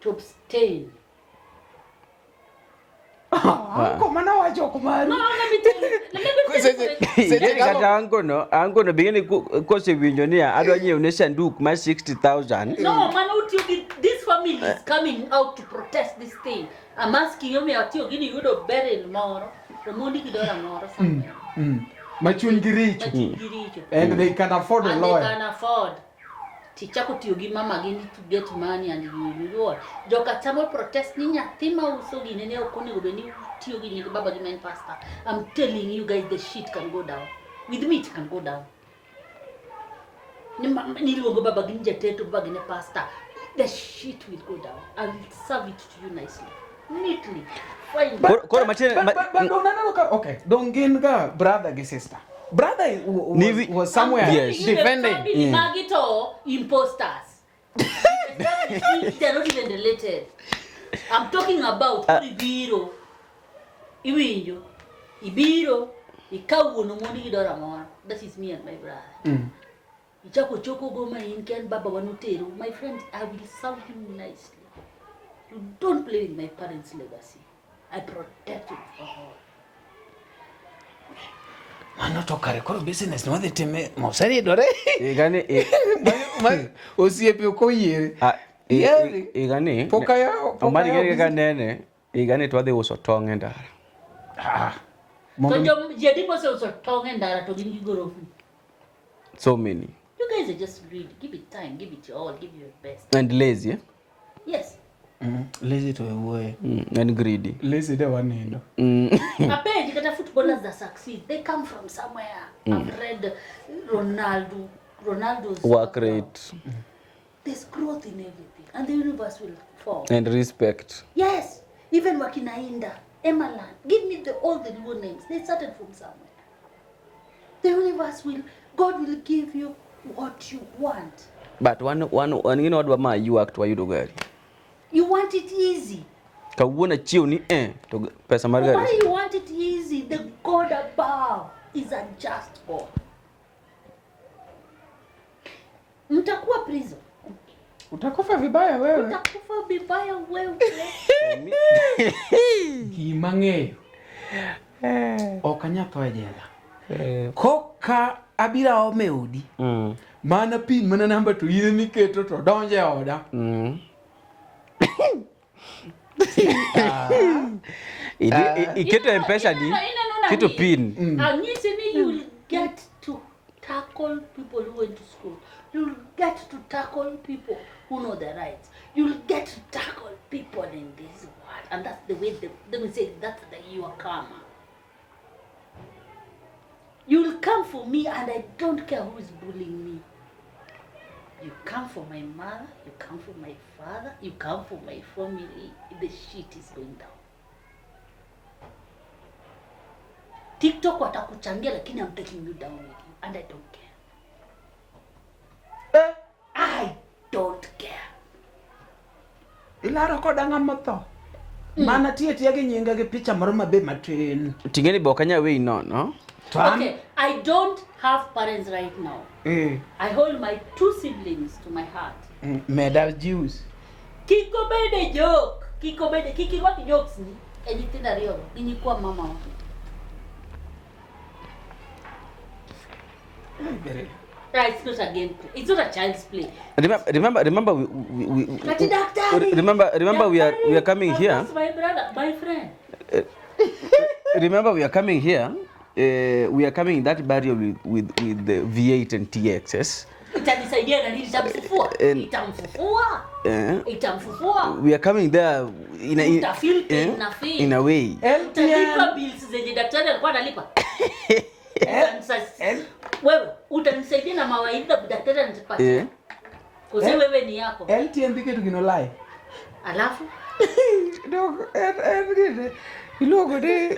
Speaker 7: to abstain.
Speaker 5: Anko mana wacho ok mari.
Speaker 7: No, let me tell you. Let me tell you.
Speaker 6: Ingeni kata ankono bingeni kosewinjo niya adwa nyiewo ne sanduk mar 60,000.
Speaker 7: No, mano utiyo gi this family is coming out to protest this thing. I'm asking you, mi atiyo gini yudo beryl moro, to mondi gi dora moro somewhere.
Speaker 5: Ma chunygi richo.
Speaker 7: Ma chunygi richo.
Speaker 5: And they can afford a
Speaker 7: And they
Speaker 5: lawyer.
Speaker 7: can afford. Tichako tiyo gi mama gi ni to get money and you will what. Joka chamo protest ni nyathi ma uso gine ne ok onego bed ni tiyo gi nying baba gi ma en pastor. I'm telling you guys the shit can go down. With me it can go down. Ni niluongo baba gi ni jateto, baba gi ne pastor. The shit will go down. I will serve it to you nicely. Neatly. Fine.
Speaker 6: Koro matiende
Speaker 5: But don't naneno ka okay, don't gin ga brother gi sister. Brother was somewhere
Speaker 7: I'm telling you, the
Speaker 5: defending.
Speaker 7: family magi to imposters. They're not even related. I'm talking about ibiro. Iwinjo. Ibiro. Ikaw wuon omondi gi dora moro. That is me and my brother. Ichako choko go ma in ken baba wanotero. My friend, I will serve you nicely. You don't play with my parents' legacy. I protect it for all.
Speaker 5: Mano to kare koro business ni wadhi time moseridore.
Speaker 6: Igani
Speaker 5: Osiepe ok oyiere. Yaani,
Speaker 6: igani
Speaker 5: pok ayawo- pok
Speaker 6: Omari
Speaker 5: ayawo
Speaker 6: ng'e kaka nene igani to wadhi uso tong' e ndara.
Speaker 7: To jom ji adi moseuso tong' e ndara to gin gi gorofni.
Speaker 6: So many.
Speaker 7: You guys are just greedy. Give it time, give it your all, give it your best.
Speaker 6: And lazy. Eh?
Speaker 7: Yes.
Speaker 5: Lazy to wuoye.
Speaker 6: And greedy.
Speaker 5: Lazy de wanindo.
Speaker 7: Apenji kata footballers that succeed, they come from somewhere. I've read Ronaldo's
Speaker 6: Work rate
Speaker 7: There's growth in everything, and the universe will fall.
Speaker 6: and respect.
Speaker 7: Yes, even Wakinainda, Emalan, give me all the Luo names. They started from somewhere. The universe will, God will give you what you want.
Speaker 6: But one gino wadwa ma ywak to wayudo gari.
Speaker 7: You want it easy.
Speaker 6: Kawuono achiew ni eh to pesa mar gari.
Speaker 7: Why you want it easy? The God above is a just God. Mtakuwa prison.
Speaker 5: Utakufa vibaya wewe.
Speaker 7: Utakufa vibaya wewe.
Speaker 5: Gima ng'eyo. Ok anyal tho e jela. Koka abiro aome odi. Mana pin mana namba to in emiketo to donjo e oda.
Speaker 6: Iketo M-Pesa di, keto pin.
Speaker 7: Anyisi ni you will get to tackle people who went to school. You'll get to tackle people who know their rights. You'll get to tackle people in this world. And that's the way, let me say, that's your karma. You'll come for me and I don't care who is bullying me. You come for my mother, you come for my father, you come for my family. The shit is going down. TikTok watakuchangia lakini I'm taking you down with you and I don't care. I don't care.
Speaker 5: Ilaro koda ng'ama otho. Mana tiyo tiya gi nyinga gi picha moro mabe matin.
Speaker 6: Ting'eni be ok anyal weyi nono.
Speaker 7: Okay, I don't have parents right now. I hold my two siblings to my heart.
Speaker 5: Meda juice.
Speaker 7: Kik obede joke, kik obede, kik irwak jokes ni e nyithindo ariyo, gi nyikwa mama. It's not a game play. It's not a child's play.
Speaker 6: Remember, we,
Speaker 7: Ati daktari.
Speaker 6: remember, we are coming
Speaker 7: I've
Speaker 6: here.
Speaker 7: lost my brother, my friend.
Speaker 6: Remember, we are coming here. We are coming in that barrier with the V8 and TXs.
Speaker 7: Itanisaidia na nini? Itamfufua. Itamfufua. Itamfufua.
Speaker 6: We are coming there in a, in,
Speaker 7: Utafeel pain na feel.
Speaker 6: in a way.
Speaker 7: Utalipa bills zenye daktari alikuwa analipa. Wewe utanisaidia na mawaidha daktari anatupatia. Kwa sababu wewe ni yako.
Speaker 5: LTN dhi keto gino live.
Speaker 7: Alafu
Speaker 5: Dog, en gine. Iluongo ni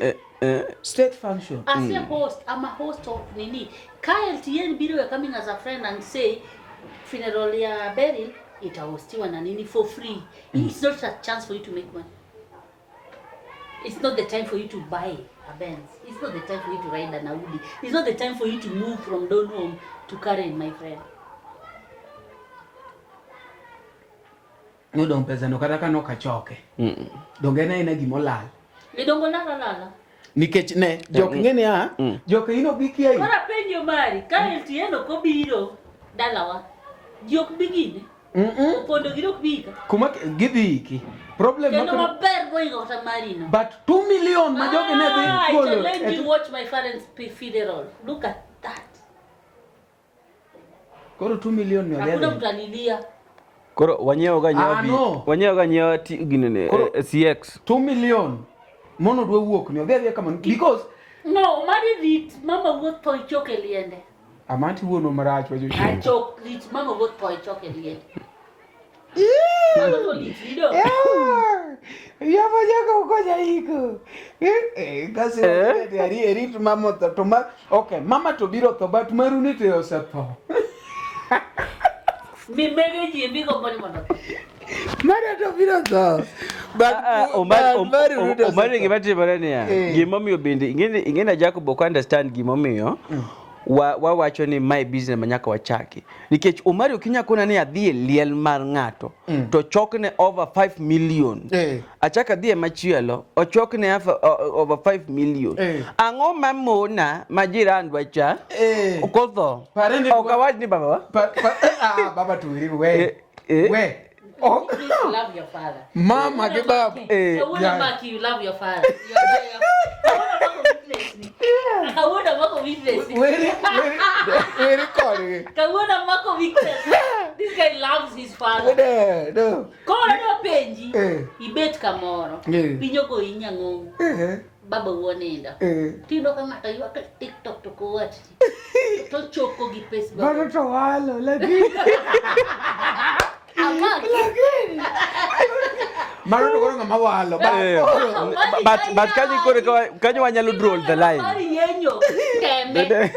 Speaker 5: state function.
Speaker 7: As a host, I'm a host of nini. Ka LTN biro are coming as a friend and say funeral ya Beryl itahostiwa na nini for free. It's not a chance for you to make money. It's not the time for you to buy a Benz. It's not the time for you to ride an Audi. It's not the time for you to move from Donholm to Karen, my friend.
Speaker 5: Nodong' pesa no kata ka nokachoke. Donge en aena gimolal.
Speaker 7: Lidongo lala lala.
Speaker 5: Nikech ne, jok ng'e niya, jok in ok gikia
Speaker 7: Koro apenjo mari, ka LTN ok obiro dalawa, ji ok bi gine. Opondo gino ok bi ka.
Speaker 5: Kuma gidhi iki. Problem
Speaker 7: Kendo
Speaker 5: makelo-
Speaker 7: maber moingo kata mari no.
Speaker 5: But 2 million ma jogi ne dhi
Speaker 7: I
Speaker 5: golo.
Speaker 7: challenge you watch my parents' funeral. Look at that.
Speaker 5: Koro 2 million ni odhi
Speaker 7: Hakuna
Speaker 5: adhi.
Speaker 7: mtu alilia.
Speaker 6: Koro wanyiewo ga nyiewa
Speaker 5: Ah,
Speaker 6: bi.
Speaker 5: no.
Speaker 6: Wanyiewo ga nyiewa ti gine ne
Speaker 5: Koro-
Speaker 6: CX.
Speaker 5: 2 million mono dwa wuok ni odhi adhiya kamano because
Speaker 7: No, mari rit mama wuoth tho ichok e liende.
Speaker 5: amanti wuonwa marach wacho
Speaker 7: Achok rit mama wuoth tho ichok e liende. Mano to lit rido.
Speaker 5: Yamo nyaka ukonya iko. Kasi rit mama otho to ma okay mama to biro tho but maru ni to osetho.
Speaker 7: Mi mege ji mi gombo ni mondo.
Speaker 5: Mara to biro tho. But
Speaker 6: Omari gima timore niya, gimomiyo bende ing'eni Jacob ok understand gimomiyo wawacho ni mae business ma nyaka wachaki. Nikech Omari ok inyal kona ni adhi e liel mar ng'ato to chokne over 5 million. Achak adhi e machielo ochokne over 5 million. Ang'o mamona ma jirandwa cha kotho? Ok awach ni baba wa?
Speaker 5: Baba to weri we. We.
Speaker 7: Oh. Please love your father.
Speaker 5: Mama gi baba.
Speaker 7: Kawuono Maki, you love your father. Kawuono mako weakness.
Speaker 5: Weri kodgi.
Speaker 7: Kawuono mako weakness. This guy loves his father.
Speaker 5: No.
Speaker 7: Koro adwa penji, ibet kamoro, piny ogoyi nyang'ong', baba wuo nindo. Tiyudo ka ng'ato ywak e TikTok to kowach to choko gi pes baba.
Speaker 5: Mano to walo lakini. Mano to koro ng'ama walo.
Speaker 6: But kanyo koro kanyo wanyalo draw the line.
Speaker 7: Mari yenyo teme.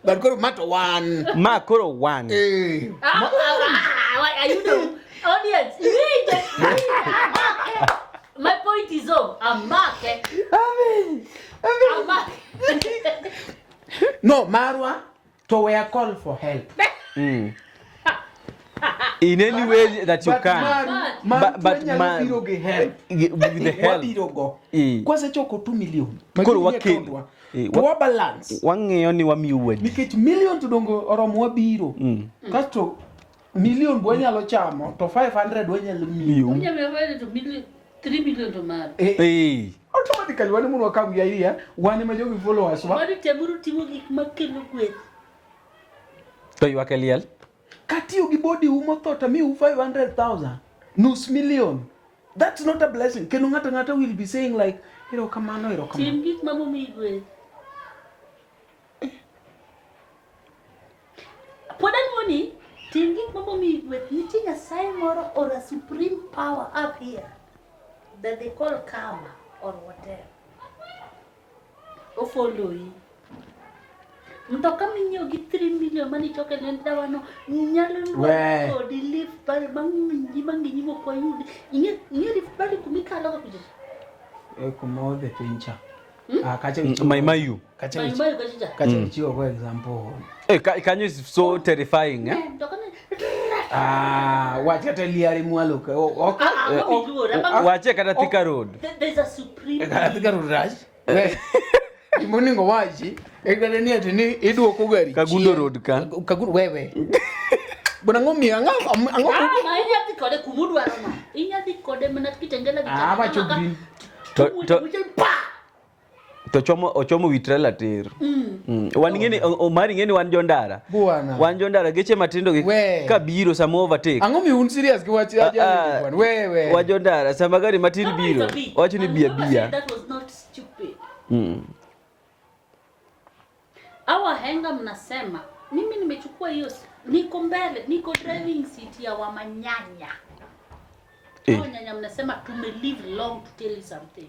Speaker 5: But koro ma to wan.
Speaker 6: Ma koro wan.
Speaker 7: Ayudo audience. Iwinjo. dissolve. Amake. Amake.
Speaker 5: No, marwa to we are call for help.
Speaker 6: In any way that you
Speaker 5: But
Speaker 6: can.
Speaker 5: Maru,
Speaker 6: But- but
Speaker 5: wanyalo
Speaker 6: ma-
Speaker 5: biro gi help.
Speaker 6: With the help.
Speaker 5: Wabiro go.
Speaker 6: Eh.
Speaker 5: Kwasechoko 2 million.
Speaker 6: Koro
Speaker 5: Magi nie
Speaker 6: wakel.
Speaker 5: account wa.
Speaker 6: Eh,
Speaker 5: To wa balance.
Speaker 6: Wang'iyo ni wamiyo wadi.
Speaker 5: Nikech million to dongo oromo wabiro. Kasto million be wanyalo chamo to 500 wanyalo miyo.
Speaker 7: Unyalo miyo to million, 3 million to maro.
Speaker 5: Eh. Automatically wan mondo wakaw gi idea, wan ema jogi followers wa.
Speaker 7: Mano temuru timo gik makelo gweth.
Speaker 6: To ywak e liel.
Speaker 5: Katiyo gi body u motho to amiu 500,000. Nus million. That's not a blessing. Kendo ng'ato ng'ato will be saying like, erokamano, erokamano.
Speaker 7: Tim gik ma momiyi gweth. Pod anuoni, tim gik ma momiyi gweth. Nitie Nyasaye moro or a supreme power up here that they call karma or whatever. Ofollowi. Mtoka minyiewo gi 3 million manichoko e lend dawano nyalo
Speaker 5: We.
Speaker 7: lwar kodi lift valley mang'inyi mang'inyi mok wayud. Ing'e ing'e Rift Valley kumikalo ga kucha.
Speaker 5: Eh, kuma odhi piny cha. Ah, kacha
Speaker 6: Mai Mahiu.
Speaker 5: Kacha
Speaker 7: Mai Mahiu kacha cha.
Speaker 5: Kacha
Speaker 6: Mm.
Speaker 5: ichiwo go example.
Speaker 6: Eh, kanyo is so terrifying, eh?
Speaker 7: Mtoka ne
Speaker 5: Ah, wach kata liare mwalo ka. Ok.
Speaker 7: Ah, ah,
Speaker 5: ok-
Speaker 7: miluor, ama-
Speaker 6: Wache kata Thika Road.
Speaker 7: There's a supreme
Speaker 5: Kata Thika Road rach. We. Gimonego wachi en kata ni ati ni iduoko gari.
Speaker 6: Kagundo
Speaker 5: chien.
Speaker 6: Road ka.
Speaker 5: Kagundo wewe. Bwana ang'o miyo ang'o ang'o
Speaker 7: Ah, ma inya dhi kode kumudwaro no. Inya dhi kode mana Kitengela gi
Speaker 5: Ah, wacho green.
Speaker 6: To
Speaker 7: Pa!
Speaker 6: to chomo ochomo wi trailer tir. Wan ing'eni Omari ing'eni wan jondara.
Speaker 5: Bwana.
Speaker 6: Wan jondara geche matindo gi kabiro sama overtake.
Speaker 5: Ang'o miyo un serious gi wach
Speaker 6: Ah,
Speaker 5: ajali
Speaker 6: ah,
Speaker 5: bwana? Wewe.
Speaker 6: Wa jondara sama gari matin
Speaker 7: Kama
Speaker 6: biro
Speaker 7: is a bit.
Speaker 6: wacho ni
Speaker 7: And
Speaker 6: bia
Speaker 7: whoever
Speaker 6: bia.
Speaker 7: said That was not stupid. Hawa wahenga mnasema, mimi nimechukua hiyo, niko mbele, niko driving seat ya wamanyanya.
Speaker 6: Eh.
Speaker 7: Hawa nyanya mnasema tume live long to tell you something.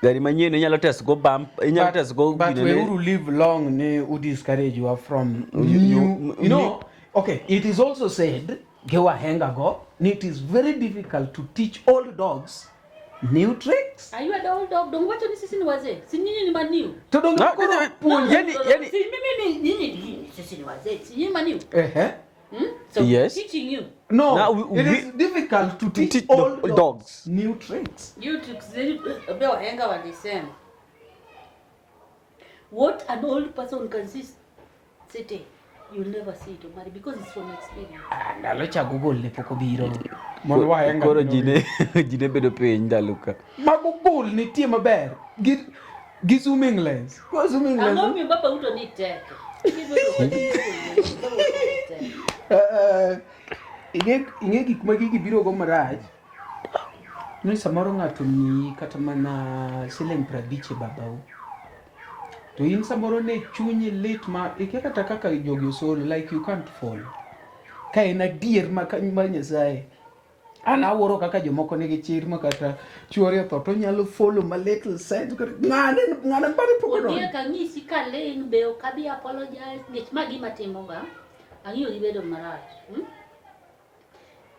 Speaker 6: Gari manyien inyalo test go bump, inyalo test go
Speaker 5: But
Speaker 6: ginene.
Speaker 5: we who live long ni who discourage you from
Speaker 6: You-
Speaker 5: new, you know, okay, it is also said gi wahenga go ni it is very difficult to teach old dogs new tricks.
Speaker 7: Are you an old dog? Don't wacho ni sisi ni wazee. Si nyinyi ni maniu.
Speaker 5: To donge
Speaker 6: No,
Speaker 5: koro
Speaker 6: no,
Speaker 5: puonj-
Speaker 6: yani- yani-
Speaker 7: Si mimi ni nyinyi ni sisi ni wazee. Si nyinyi maniu.
Speaker 5: Ehe.
Speaker 7: So
Speaker 6: Yes.
Speaker 7: teaching you.
Speaker 5: No,
Speaker 6: Now
Speaker 5: it is difficult to teach,
Speaker 6: teach
Speaker 5: old
Speaker 6: the
Speaker 5: dogs,
Speaker 6: dogs.
Speaker 5: new tricks.
Speaker 7: You tricks pia wahenga walisema. What an old person can see sitting, you'll never see it, Omari, because it's from experience.
Speaker 5: Ah, Ndalo cha Google ne pok obiro. Mondo wahenga
Speaker 6: Koro
Speaker 5: ne
Speaker 6: ji ne ji ne bedo piny ndalo ka.
Speaker 5: Ma Google nitie maber. Gi zooming lens. Go zooming lens.
Speaker 7: Ang'o miyo baba uto ni tek? Kibedo kod Google, baba uto ni tek.
Speaker 5: Eh, ing'e gik ma gigi biro go marach ni samoro ng'ato miyi kata mana siling 50 e babau to in samoro ne chunyi lit ma ikia kata kaka jogi osolo like you can't follow ka en adier ma mar Nyasaye an awuoro kaka jomoko nigi chir ma kata chuore otho to onyalo follow ma little sense ng'ane ng'ane mbare pok odonjo.
Speaker 7: Ondiek ang'isi kaling' be ok abi apologize nikech ma gima timoga ang'iyo gi bedo marach.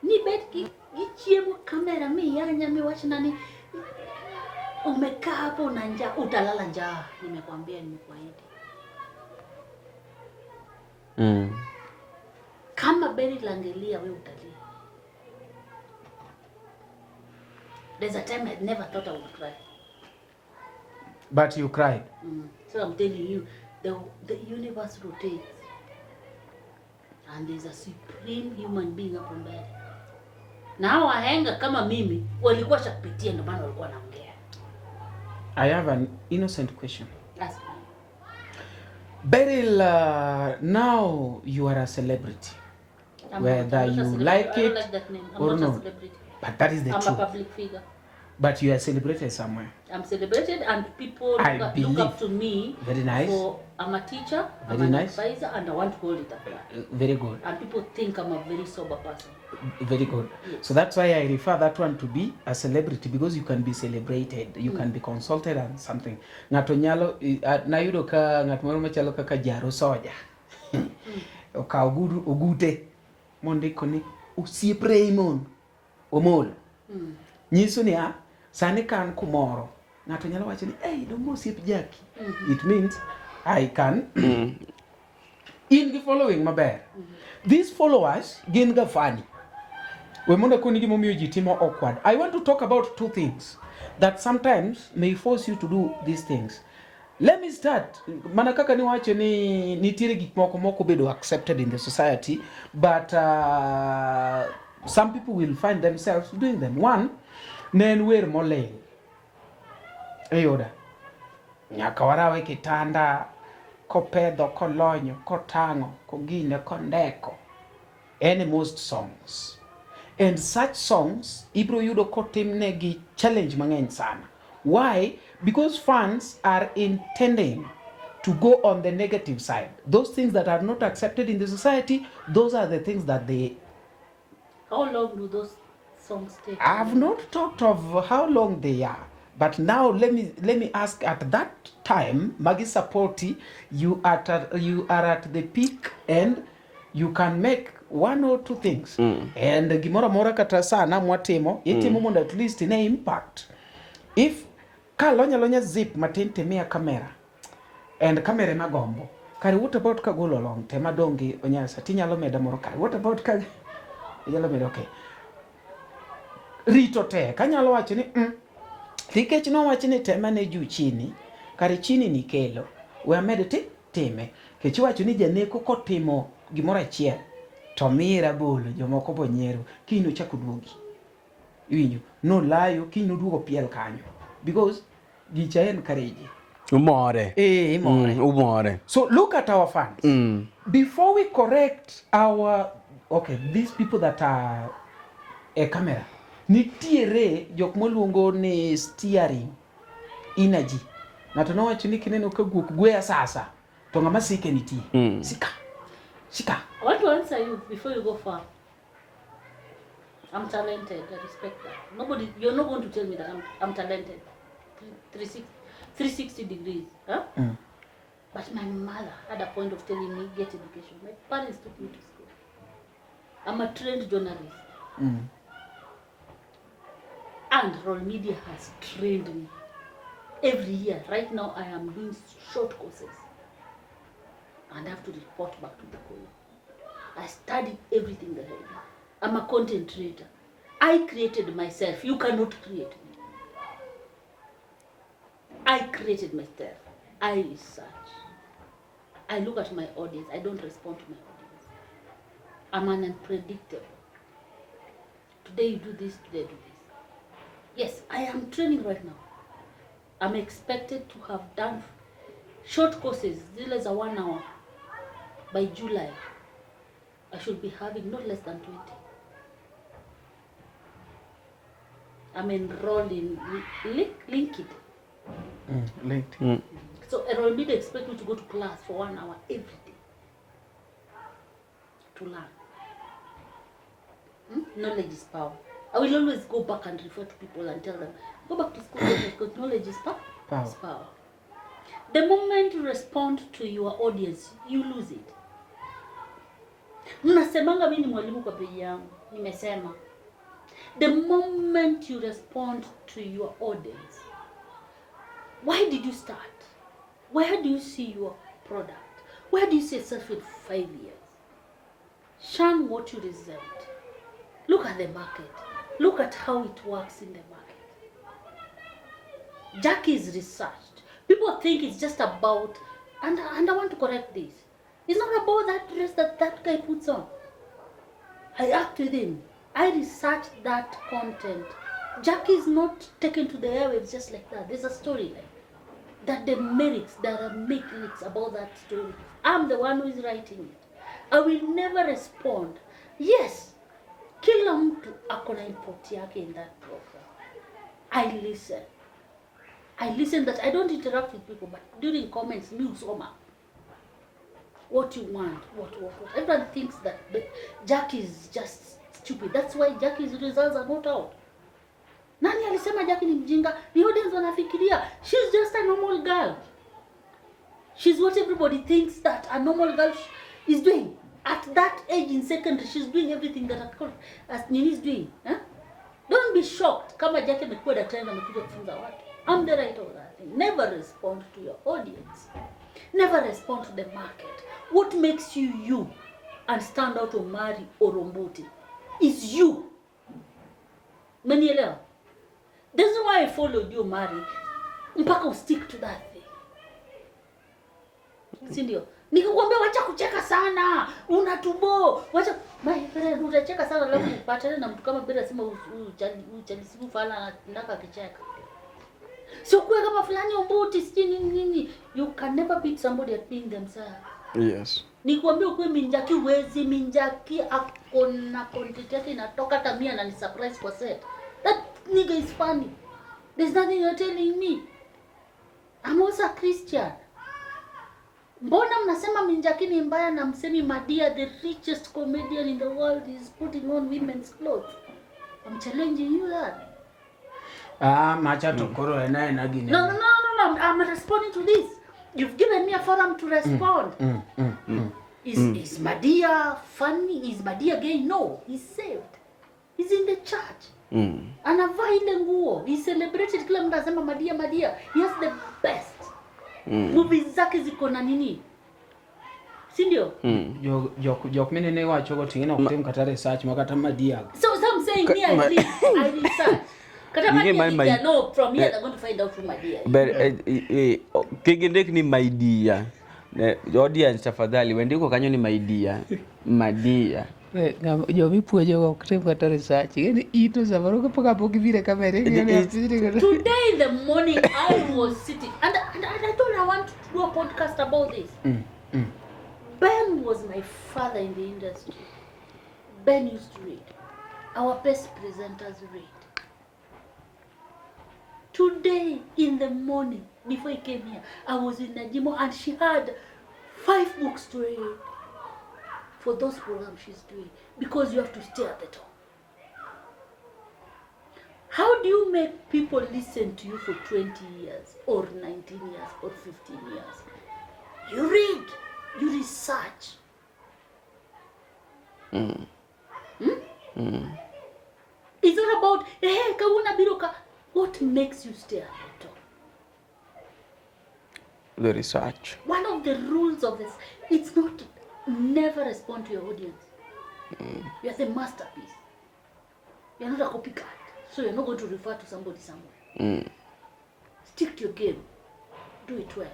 Speaker 7: Ni bet gi chiemo kamera miyanya miwachna ni umekaa hapo una njaa, utalala njaa. Nimekwambia, nimekuahidi. Kama Beryl angelia, we utalia. There's a time I never thought I would cry.
Speaker 5: But you cried.
Speaker 7: So I'm telling you, the universe rotates. And there's a supreme human being hapo mbele. Na hao wahenga kama mimi walikuwa shapitia, ndio maana walikuwa wanaongea.
Speaker 5: I have an innocent question.
Speaker 7: Ask me.
Speaker 5: Beryl, now you are a celebrity.
Speaker 7: I'm
Speaker 5: Whether
Speaker 7: not, I'm not a
Speaker 5: you
Speaker 7: celebrity.
Speaker 5: like
Speaker 7: I don't
Speaker 5: it
Speaker 7: like that name. I'm
Speaker 5: or
Speaker 7: not a
Speaker 5: not.
Speaker 7: celebrity.
Speaker 5: But that is the
Speaker 7: I'm
Speaker 5: truth.
Speaker 7: a public figure.
Speaker 5: But you are celebrated somewhere.
Speaker 7: I'm celebrated and people
Speaker 5: I
Speaker 7: look up
Speaker 5: believe.
Speaker 7: to me.
Speaker 5: Very nice.
Speaker 7: For I'm a teacher, I'm
Speaker 5: Very
Speaker 7: an
Speaker 5: nice.
Speaker 7: advisor, and I want to hold it up.
Speaker 5: Very good.
Speaker 7: And people think I'm a very sober person.
Speaker 5: Very good.
Speaker 7: Yes.
Speaker 5: So that's why I refer that one to be a celebrity, because you can be celebrated, you can be consulted and something. Ng'ato nyalo, nayudo ka ng'at moro machalo kaka Jaro Soja. Okawo ogute mondiko ni osiep Raymond Omolo. Nyiso niya, sani ka an kumoro, ng'ato nyalo wacho ni, "Hey, donge osiep Jackie." It means I can in gi following maber. These followers gin ga funny. We mondo akoni gimomiyo ji timo awkward. I want to talk about two things that sometimes may force you to do these things. Let me start. Mana kaka niwacho ni nitiere gik moko mok obedo accepted in the society, but some people will find themselves doing them. One, ne en wer moling. Iyuda. Nyaka warawe kitanda, kopedho, kolonyo, kotang'o, kogine, kondeko. Any most songs. And such songs, ibro yudo kotimnegi challenge mang'eny sana. Why? Because fans are intending to go on the negative side. Those things that are not accepted in the society, those are the things that they...
Speaker 7: How long do those songs take?
Speaker 5: I've not talked of how long they are. But now let me ask, at that time, Magi Sapoti, you are at the peak and you can make one or two things. And gimoro mora kata sana mwatimo, itimo mondo at least ine impact. If ka lonya lonya zip matin timia kamera, and kamera ema gombo, kare what about ka golo long tema dongi onyasa, tinyalo meda moro kare, what about ka inyalo medo, okay. Rito tek, anyalo wacho ni nikech nowacho ni tema ne juu chini, kare chini ni kelo, we amed time. Kech iwacho ni janeko kotimo gimoro achiel, to miye rabolo, jomoko bo nyiero, kiny nochak oduogi. Iwinjo, nolayo, kiny noduogo piel kanyo. Because gicha encourage.
Speaker 6: Umore.
Speaker 5: Imore.
Speaker 6: Umore.
Speaker 5: So look at our fans. Before we correct our, okay, these people that are a camera, nitiere jok moluongo ni steering energy. Ng'ato nowacho ni kineno ka guok gweya sasa, to ng'ama sike nitie. Sika. Sika.
Speaker 7: I want to answer you before you go far. I'm talented. I respect that. Nobody, you're not going to tell me that I'm talented. 360 degrees. Huh? But my mother had a point of telling me, get education. My parents took me to school. I'm a trained journalist. And Royal Media has trained me. Every year, right now, I am doing short courses. And I have to report back to the college. I study everything that I do. I'm a content creator. I created myself. You cannot create me. I created myself. I research. I look at my audience. I don't respond to my audience. I'm an unpredictable. Today you do this, today I do this. Yes, I am training right now. I'm expected to have done short courses, zile za 1 hour. By July, I should be having not less than 20. I'm enrolled in LinkedIn.
Speaker 5: LinkedIn.
Speaker 7: So Royal Media expect me to go to class for 1 hour every day to learn. Knowledge is power. I will always go back and refer to people and tell them, go back to school because knowledge is power.
Speaker 5: Power.
Speaker 7: Is power. The moment you respond to your audience, you lose it. Mnasemanga mimi ni mwalimu kwa page yangu. Nimesema. The moment you respond to your audience, why did you start? Where do you see your product? Where do you see yourself in 5 years? Shun what you resent. Look at the market. Look at how it works in the market. Jackie is researched. People think it's just about, and I want to correct this. It's not about that dress that that guy puts on. I act with him. I researched that content. Jackie is not taken to the airwaves just like that. There's a storyline. That the merits, there are merits about that story. I'm the one who is writing it. I will never respond. Yes, kila mtu ako na input yake in that program. I listen. I listen that I don't interact with people, but during comments, mi husoma. What you want, what. Everyone thinks that Jackie is just stupid. That's why Jackie's results are not out. Nani alisema Jackie ni mjinga? Ni audience wanafikiria. She's just a normal girl. She's what everybody thinks that a normal girl is doing. At that age in secondary, she's doing everything that a as Nini is doing. Huh? Don't Don't be shocked kama Jackie amekuwa daktari na amekuja kufunza watu. I'm the writer of that thing. Never respond to your audience. Never respond to the market. What makes you you and stand out Omari or Ombuti is you. Umenielewa? This is why I followed you Omari mpaka ustick to that thing. Si ndio? Nikikwambia wacha kucheka sana, unatubo. Wacha my friend utacheka sana alafu upatane na mtu kama bila sema huyu chali huyu chali siku fala anataka akicheka. Sio kuwe kama fulani Ombuti sijui nini nini. You can never beat somebody at being themselves.
Speaker 6: Yes.
Speaker 7: Nikwambia ukuwe Minjaki huwezi. Minjaki ako na content yake inatoka hata mimi anani surprise kwa set. That nigga is funny. There's nothing you're telling me. I'm also a Christian. Mbona mnasema Minjaki ni mbaya na msemi Madia the richest comedian in the world is putting on women's clothes? I'm challenging you that.
Speaker 5: Ah, macha to koro en aena gine.
Speaker 7: No, no, no, no, no. I'm responding to this. You've given me a forum to respond. Is Madia funny? Is Madia gay? No, he's saved. He's in the church. Anavaa ile nguo. He celebrated kila mtu anasema Madia Madia. He has the best. Movies zake ziko na nini? Si ndio?
Speaker 5: Jok jok minene iwacho go ting'e ok tim kata research ma kata Madia.
Speaker 7: So I'm saying me I read, I research. Kata
Speaker 6: Ing'e
Speaker 7: Madia
Speaker 6: mar
Speaker 7: no, from here they're going to find out who Madia is.
Speaker 6: Ber kik indik ni my dear. Audience tafadhali wendiko kanyo ni my dear. Madia.
Speaker 5: Jomipuonjogo ok tim kata research. Ing'e ni ito samoro kapok gibiro e kamera ing'eyo ni
Speaker 7: Today in the morning I was sitting and I told her I want to do a podcast about this. Ben was my father in the industry. Ben used to read. Our best presenters read. Today in the morning, before he came here, I was in Najimo and she had 5 books to read for those programs she's doing, because you have to stay at the top. How do you make people listen to you for 20 years or 19 years or 15 years? You read, you research. It's not about, hey, kawuna biroka. What makes you stay at the top?
Speaker 6: The research.
Speaker 7: One of the rules of this, it's not never respond to your audience. You are the masterpiece. You're not a copycat. So you're not going to refer to somebody somewhere. Stick to your game. Do it well.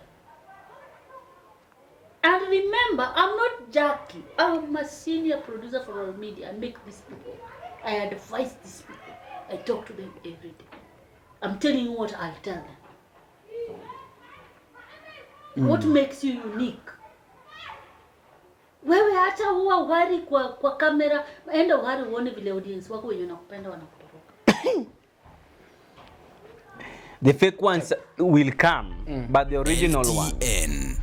Speaker 7: And remember, I'm not Jackie. I'm a senior producer for all media. I make these people. I advise these people. I talk to them every day. I'm telling you what I'll tell them. What makes you unique? Wewe hata huwa uhari kwa kamera, enda uhari uone vile audience wako wenye wanakupenda wanakutoroka.
Speaker 6: The fake ones will come, but the original one.
Speaker 1: LTN.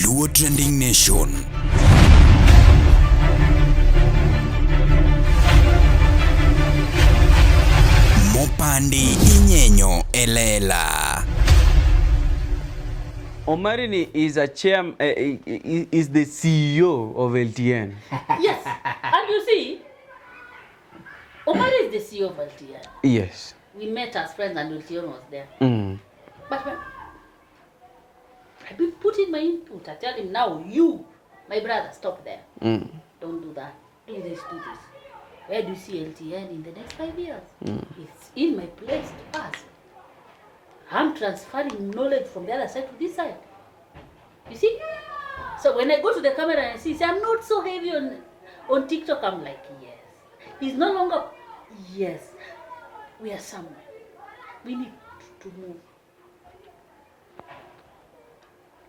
Speaker 1: Luo Trending Nation. Mopandi inyenyo elela.
Speaker 6: Omari ni is a chair, is the CEO of LTN.
Speaker 7: Yes, and you see, Omari is the CEO of LTN.
Speaker 6: Yes.
Speaker 7: We met as friends and LTN was there. But when I've been putting my input. I tell him now, you, my brother, stop there. Don't do that. Do this, do this. Where do you see LTN in the next 5 years? It's in my place to ask. I'm transferring knowledge from the other side to this side. You see? So when I go to the camera and see, say, I'm not so heavy on TikTok, I'm like, yes. He's no longer, yes. We are somewhere. We need to move.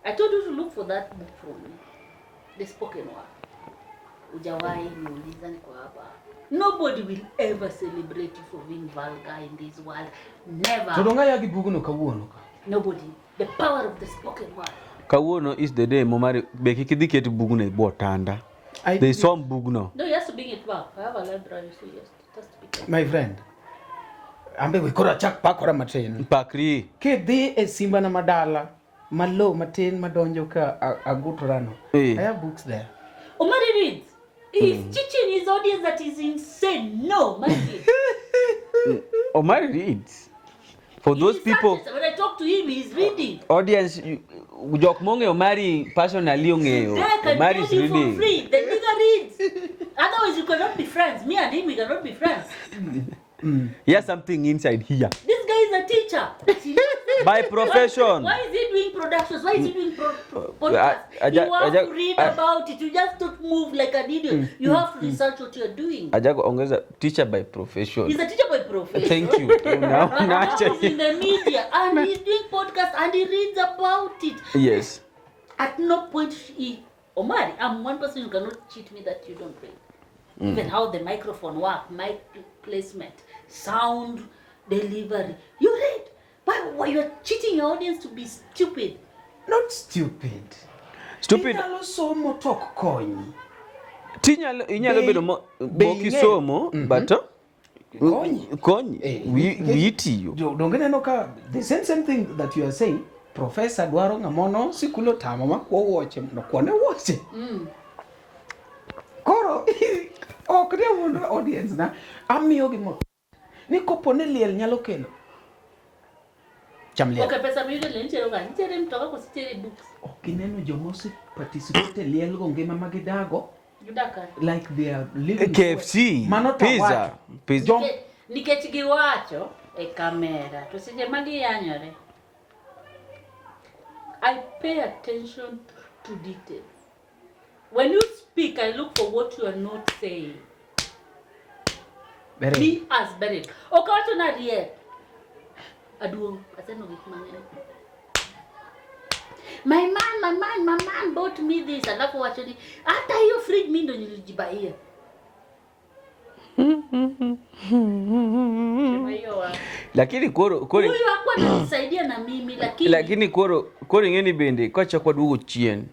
Speaker 7: I told you to look for that book from me. The spoken word. Hujawahi niuliza niko hapa. Nobody will ever celebrate you for being vulgar in this world. Never.
Speaker 5: To donga ya gi bugno kawuono ka.
Speaker 7: Nobody. The power of the spoken word.
Speaker 6: Kawuono is the day Momari be kik idhi ket bugno e bwo tanda.
Speaker 5: I
Speaker 6: There is some bugno.
Speaker 7: No, he has to bring it back. I have a library, so yes, it has to be kept.
Speaker 5: My friend. Ambe we koro achak pakora matin.
Speaker 6: Pakri.
Speaker 5: Kidhi e simba na madala malo matin madonjo ka agutorano. I have books there.
Speaker 7: Omari reads. He's teaching his audience that he's insane. No, Mikey.
Speaker 6: Omari reads. For those people,
Speaker 7: When I talk to him, he's reading.
Speaker 6: audience, jok mong'eyo Omari personally ong'eyo.
Speaker 7: Today I can
Speaker 6: Omari
Speaker 7: tell
Speaker 6: is
Speaker 7: you for
Speaker 6: reading.
Speaker 7: free. The nigga reads. Otherwise, you cannot be friends. Me and him, we cannot be friends.
Speaker 6: He has something inside here.
Speaker 7: This guy is a teacher.
Speaker 6: By profession.
Speaker 7: Why is he doing productions? Why is he doing podcasts? You have to read about it. You just don't move like an idiot. You have to research what you're doing.
Speaker 6: Ajago ongeza teacher by profession.
Speaker 7: He's a teacher by profession.
Speaker 6: Thank you.
Speaker 7: Now he's in the media and he's doing podcasts and he reads about it.
Speaker 6: Yes.
Speaker 7: At no point he Omari, I'm one person who cannot cheat me that you don't read. Even how the microphone work, mic placement, sound delivery. You read. Why you're cheating your audience to be stupid?
Speaker 5: Not stupid.
Speaker 6: Stupid.
Speaker 5: Inyalo somo to ok konyi.
Speaker 6: Tinyalo inyalo
Speaker 5: Be-
Speaker 6: bedo
Speaker 5: be
Speaker 6: mok
Speaker 5: ing'eyo-
Speaker 6: isomo but
Speaker 5: Konyi.
Speaker 6: konyi wiyi tiyo.
Speaker 5: Donge ineno ka the same thing that you are saying professor dwaro ng'amono sikul otamo makwo wuoche mondo okuone wuoche. Koro ok ne wuondo audience na amiyogi mo ni kopo ni liel nyalo kelo cham liel.
Speaker 7: Okay, pesa miyudo liel nitiere ka nitiere mtoka koso nitiere books.
Speaker 5: Ok ineno joma ose participate e liel go ngima ma gidago
Speaker 7: Gidak ka.
Speaker 5: like they are living
Speaker 6: KFC,
Speaker 5: Mano to
Speaker 6: pizza,
Speaker 5: awacho.
Speaker 6: pizza.
Speaker 7: Nikech giwacho e kamera to seche ma giyanyore I pay attention to details. When you speak, I look for what you are not saying.
Speaker 5: Beryl.
Speaker 7: Me as Beryl. Ok awacho ni ariek. Aduong', aseneno gik mang'eny. My man bought me this. Alafu wacho ni hata hiyo fridge mi ndo nilijibaia. Sema hiyo wapi?
Speaker 6: Lakini koro
Speaker 7: Huyu hakuwa ananisaidia na mimi lakini
Speaker 6: lakini koro ing'e ni bende kachako waduogo chien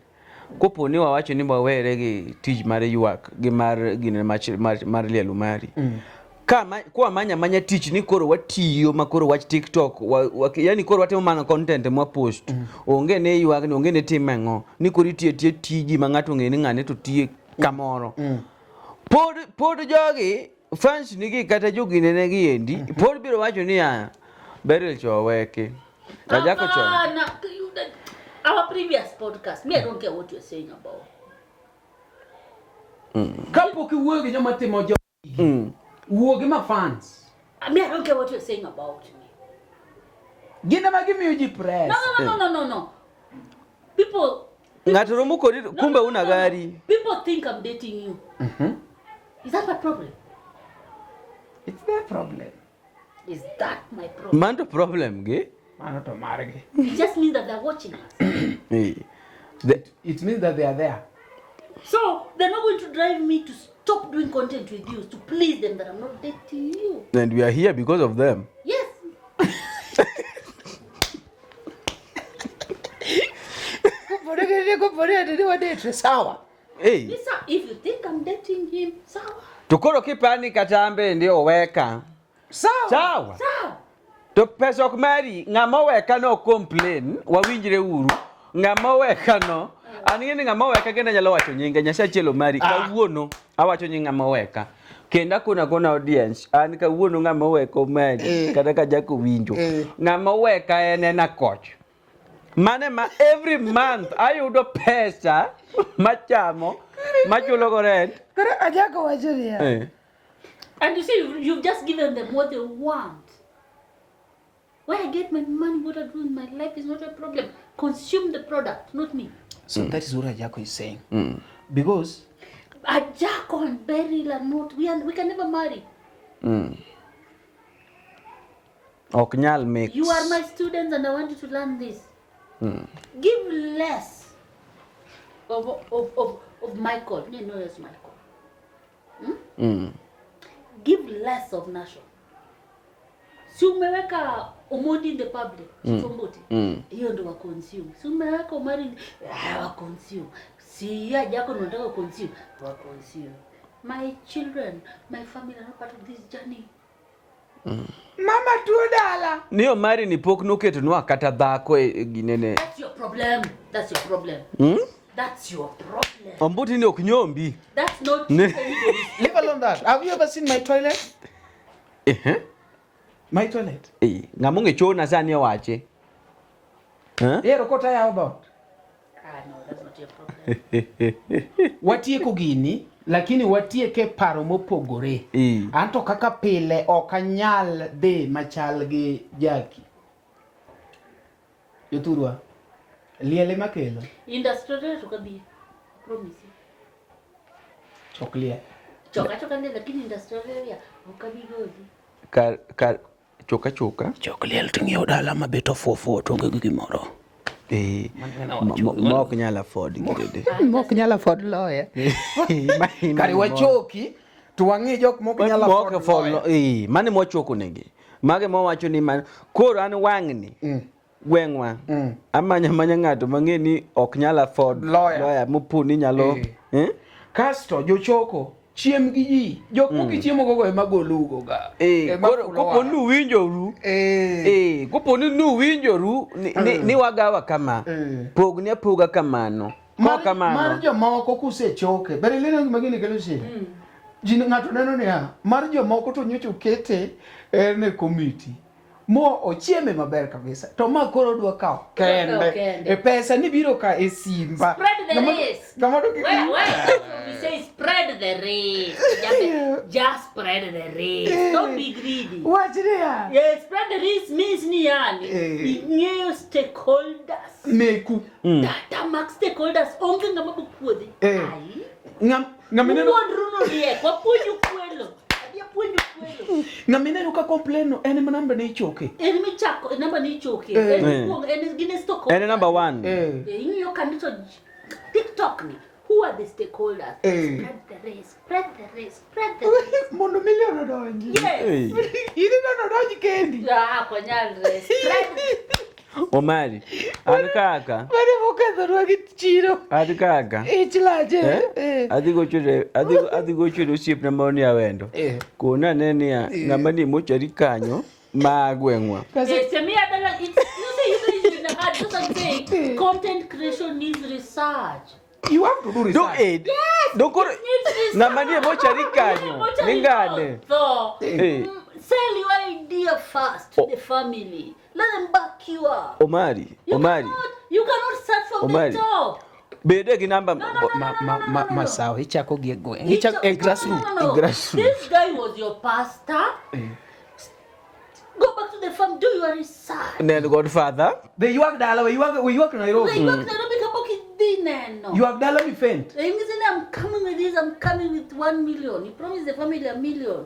Speaker 6: kopo ni wawacho ni wawere gi tich mar ywak gi mar gine mar lielo mari kwa manya manya tich ni koro watiyo ma koro wach TikTok yani koro watimo mana content mwa post onge ne ywak ni onge ne tim ang'o ni koro itiyo tiyo tiji ma ng'ato ong'e ni ng'ane to tiye kamoro pod jogi fans nigi kata joginene gi endi pod biro wacho ni ya Beryl cho weke Ajako cho
Speaker 7: Our previous podcast, me I don't care what you're saying about.
Speaker 5: Kapok iwuoyo gi joma timo jo wuo gi ma fans.
Speaker 7: Me I don't care what you're saying about me.
Speaker 5: Gin ema gimiyo ji press.
Speaker 7: No. People
Speaker 6: ng'ato romo kodi kumbe una gari.
Speaker 7: People think I'm dating you. Is that my problem?
Speaker 5: It's their problem.
Speaker 7: Is that my problem?
Speaker 6: Mano problem gi?
Speaker 5: Mano to margi.
Speaker 7: It just means that they're watching us.
Speaker 5: It means that they are there.
Speaker 7: So they're not going to drive me to stop doing content with you to please them that I'm not dating you.
Speaker 6: And we are here because of them.
Speaker 7: Yes.
Speaker 5: Sawa.
Speaker 6: Hey.
Speaker 7: Lisa, if you think I'm dating him, sawa.
Speaker 6: To koro kipani kata ambe ndi oweka.
Speaker 5: Sawa.
Speaker 6: Sawa.
Speaker 7: Sawa.
Speaker 6: To pesa ok mari ng'ama oweka no complain wawinjre uru ng'ama oweka no an ng'e ni ng'ama oweka kendo anyalo wacho nyinge Nyasaye achiel omari kawuono awacho nying ng'ama oweka kendo akona kona audience an kawuono ng'ama oweka omari kata ka Jack owinjo ng'ama oweka en akoch mane ma every month ayudo pesa machamo machulo go rent.
Speaker 5: Koro Ajako wacho niya.
Speaker 7: And you see, you've just given them what they want. Where I get my money, what I do in my life is not a problem. Consume the product, not me.
Speaker 5: So that is what Ajako is saying. Because
Speaker 7: Ajako and Beryl are not, we can never marry.
Speaker 6: Ok nyal mix.
Speaker 7: You are my students and I want you to learn this. Give less of Michael. No, no, it's Michael. Give less of Nation. Si umeweka Omondi in the public, Chifomboti. Hiyo ndo wa consume. Si umeweka Omari wa consume. Si Ajako ndo nataka consume, wa consume. My children, my family are not part of this journey.
Speaker 5: Mama tuo dala.
Speaker 6: Ni Omari ni pok noketo nwa kata dhako e ginene.
Speaker 7: That's your problem. That's your problem. That's your problem.
Speaker 6: Ombuti ni ok nyombi.
Speaker 7: That's not
Speaker 6: Ne.
Speaker 7: anybody's
Speaker 5: Leave alone that. Have you ever seen my toilet?
Speaker 6: Eh.
Speaker 5: My toilet.
Speaker 6: Eh, ng'ama ong'e chona sani owache. Eh?
Speaker 5: Ero kota yawo dhoot.
Speaker 7: Ah, no, that's not your problem.
Speaker 5: Watieko gini, lakini watieke paro mopogore.
Speaker 6: Eh.
Speaker 5: Anto kaka pile ok anyal dhi machal gi Jackie. Jothurwa, liel ema kelo,
Speaker 7: Industrial to kadhi. Promise. you.
Speaker 5: chok liel.
Speaker 7: Choka choka ndiye lakini industrial area okabi goli.
Speaker 6: Kar kar choka choka.
Speaker 5: Chok liel ting'iew dala mabet ofuofuo to onge gi gimoro.
Speaker 6: Eh. Ma ok nyal afford gidede.
Speaker 5: Mok nyal afford loye. Kare wachoki to wang'i jok mok nyal
Speaker 6: Mok
Speaker 5: afford
Speaker 6: afford
Speaker 5: loye.
Speaker 6: eh, mane mwachoko negi. Mage mwawacho ni man koro an wang'ni. Gweng'wa. Amanya amanya ng'ato mang'e ni ok nyal afford
Speaker 5: Lawyer.
Speaker 6: lawyer mopo ni nyalo
Speaker 5: Eh.
Speaker 6: eh?
Speaker 5: Kasto jochoko chiem gi ji. Jok mok ichiemo gogo ema golugo ga.
Speaker 6: Eh,
Speaker 5: Ema
Speaker 6: koro
Speaker 5: fulo
Speaker 6: kopo
Speaker 5: wang'.
Speaker 6: ni uwinjoru
Speaker 5: Eh.
Speaker 6: eh, kopo ni nuwinjoru ni, ni, ni wagawa kama pogni apoga kamano Ko
Speaker 5: Mar,
Speaker 6: kamano
Speaker 5: mar jomoko kusechoke ber ileno gima gini kelo shida ji ng'ato neno niya mar jomoko to nyocha okete en e komiti mo ochieme maber kabisa to ma koro dwa kawo
Speaker 7: kawo
Speaker 5: kende
Speaker 7: kende.
Speaker 5: e pesa ni biro ka e simba
Speaker 7: Spread the
Speaker 5: Ng'ama-
Speaker 7: risk.
Speaker 5: ng'ama to kik-
Speaker 7: Where we say spread the risk. Just spread the risk. Don't be greedy.
Speaker 5: Wach niya
Speaker 7: Yeah, spread the risk means ni yani.
Speaker 5: Eh.
Speaker 7: Ing'eyo stakeholders.
Speaker 5: meku
Speaker 7: Data mag stakeholders onge ng'ama bo puodhi.
Speaker 5: Eh.
Speaker 7: Ai.
Speaker 5: Ng'ama ineno
Speaker 7: Wuondru no riek, wapuonju kwelo. Adhi apuonju kwelo.
Speaker 5: ng'ama ineno ka complain no en ema namba ne ichoke
Speaker 7: En michako, namba ni ichoke.
Speaker 5: Eh.
Speaker 7: En
Speaker 6: Eh.
Speaker 7: ikuongo, en gin e stakeholders.
Speaker 6: en number one
Speaker 5: Eh.
Speaker 7: Eh, ing'iyo kanyo to TikTok ni. Who are the stakeholders?
Speaker 5: Eh.
Speaker 7: Spread the risk, spread the risk, spread the risk.
Speaker 5: mondo milion odonji
Speaker 7: Yes.
Speaker 6: Eh.
Speaker 5: in ineno odonji kendi
Speaker 7: Ah, ok wanyalre. Spread
Speaker 6: Omari an kaka
Speaker 5: mane mokethonwa gi chiro
Speaker 6: an kaka
Speaker 5: ich lache
Speaker 6: Eh?
Speaker 5: Eh.
Speaker 6: Adhi gocho ne adhi adhi gocho ne osiepna moro ni awendo.
Speaker 5: Eh.
Speaker 6: Kona ane niya ng'ama ni mochari kanyo ma gweng'wa.
Speaker 7: Yes, to me, I don't like, it's, you say you know it's in the heart. That's what I'm saying. Content creation needs research.
Speaker 5: You have to do
Speaker 6: Do
Speaker 5: research.
Speaker 6: eh
Speaker 7: Yes,
Speaker 6: do koro
Speaker 7: it needs research.
Speaker 6: ng'ama nie mochari kanyo
Speaker 7: Mochari
Speaker 6: ni ngane.
Speaker 7: no, tho.
Speaker 6: Eh.
Speaker 7: Sell your idea first to the family. Let them back you up.
Speaker 6: Omari
Speaker 7: You
Speaker 6: Omari
Speaker 7: cannot start from
Speaker 6: Omari.
Speaker 7: the top.
Speaker 6: Bede gi namba
Speaker 7: No, no, no, no, no, no, no, no.
Speaker 5: Masawa ichako gi e gweng'
Speaker 7: He
Speaker 5: Ichako e grassroot.
Speaker 7: No, no, no.
Speaker 6: Grassroots.
Speaker 7: This guy was your pastor. Go back to the farm, do your research.
Speaker 6: ne en godfather.
Speaker 5: Be ywak dala, we ywak, we ywak Nairobi.
Speaker 7: Like, mm. Nairobi kapok idhi neno.
Speaker 5: Ywak dala mi faint.
Speaker 7: Eh, ingisi ni, I'm coming with this, I'm coming with 1 million. You promise the family 1 million.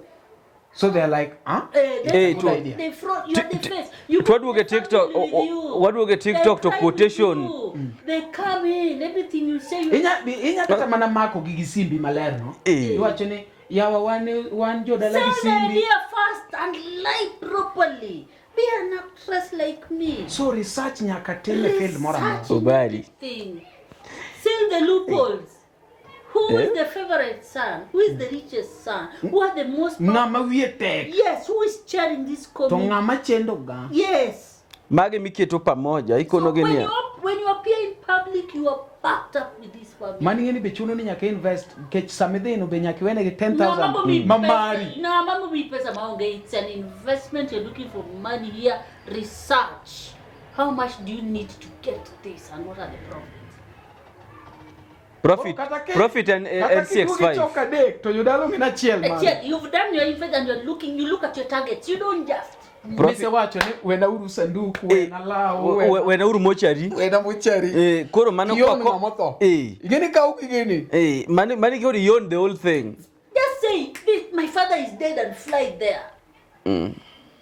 Speaker 5: So they're like, huh?
Speaker 7: Eh,
Speaker 6: Eh,
Speaker 7: they,
Speaker 6: to-
Speaker 5: Good idea.
Speaker 7: they fraud, you are the face. You
Speaker 6: to waduogo e
Speaker 7: the family
Speaker 6: TikTok,
Speaker 7: with you.
Speaker 6: waduogo e
Speaker 7: They
Speaker 6: TikTok to
Speaker 7: cry with
Speaker 6: quotation.
Speaker 7: you. They come in, everything you say. You
Speaker 5: Inya, inya kata mana mako gi gisimbi maler no.
Speaker 6: Eh.
Speaker 5: Iwacho ni yawa wan wan jodala
Speaker 7: sell
Speaker 5: gi
Speaker 7: the
Speaker 5: simbi.
Speaker 7: idea first and lie properly. Be an actress like me.
Speaker 5: So research nyaka tim e field moro amora.
Speaker 7: Research in
Speaker 6: Obari.
Speaker 7: everything. Seal the loopholes. Who is
Speaker 6: Eh?
Speaker 7: the favorite son? Who is the richest son? Who are the most
Speaker 5: Ng'ama wiye tek
Speaker 7: Yes, who is chairing this
Speaker 5: to
Speaker 7: committee?
Speaker 5: ng'ama chendo ga.
Speaker 7: Yes.
Speaker 6: Mage miketo pamoja ikono gi
Speaker 7: When
Speaker 6: niya.
Speaker 7: you, when you appear in public, you are backed up with this family.
Speaker 5: Mano ing'e ni be chuno ni nyaka invest nikech sama idhino be nyaka iwenegi
Speaker 7: No, mambo
Speaker 5: 10,000
Speaker 7: mi
Speaker 5: ma
Speaker 7: pesa-
Speaker 5: mari.
Speaker 7: No, mambo mi pesa maonge. It's an investment. You're looking for money here. Research. How much do you need to get this and what are the profits?
Speaker 6: Profit
Speaker 5: Kata ke-
Speaker 6: profit en
Speaker 5: kata
Speaker 6: en
Speaker 5: kiduogo
Speaker 6: 65.
Speaker 5: ichoko adek to jodala ong'e ni achiel mari.
Speaker 7: Achiel, you've done your invest and you're looking, you look at your targets. You don't just.
Speaker 6: Profit-
Speaker 5: Misewacho ni wenauru sanduku, wena law, wena
Speaker 6: Wenauru mochari.
Speaker 5: wena mochari.
Speaker 6: Eh, koro mano
Speaker 5: Kion
Speaker 6: kwa-
Speaker 5: ng'ama otho.
Speaker 6: Eh.
Speaker 5: Ing'e ni kaw gigeni.
Speaker 6: Eh, mani mani koro ion the whole thing.
Speaker 7: Just say, this, my father is dead and fly there.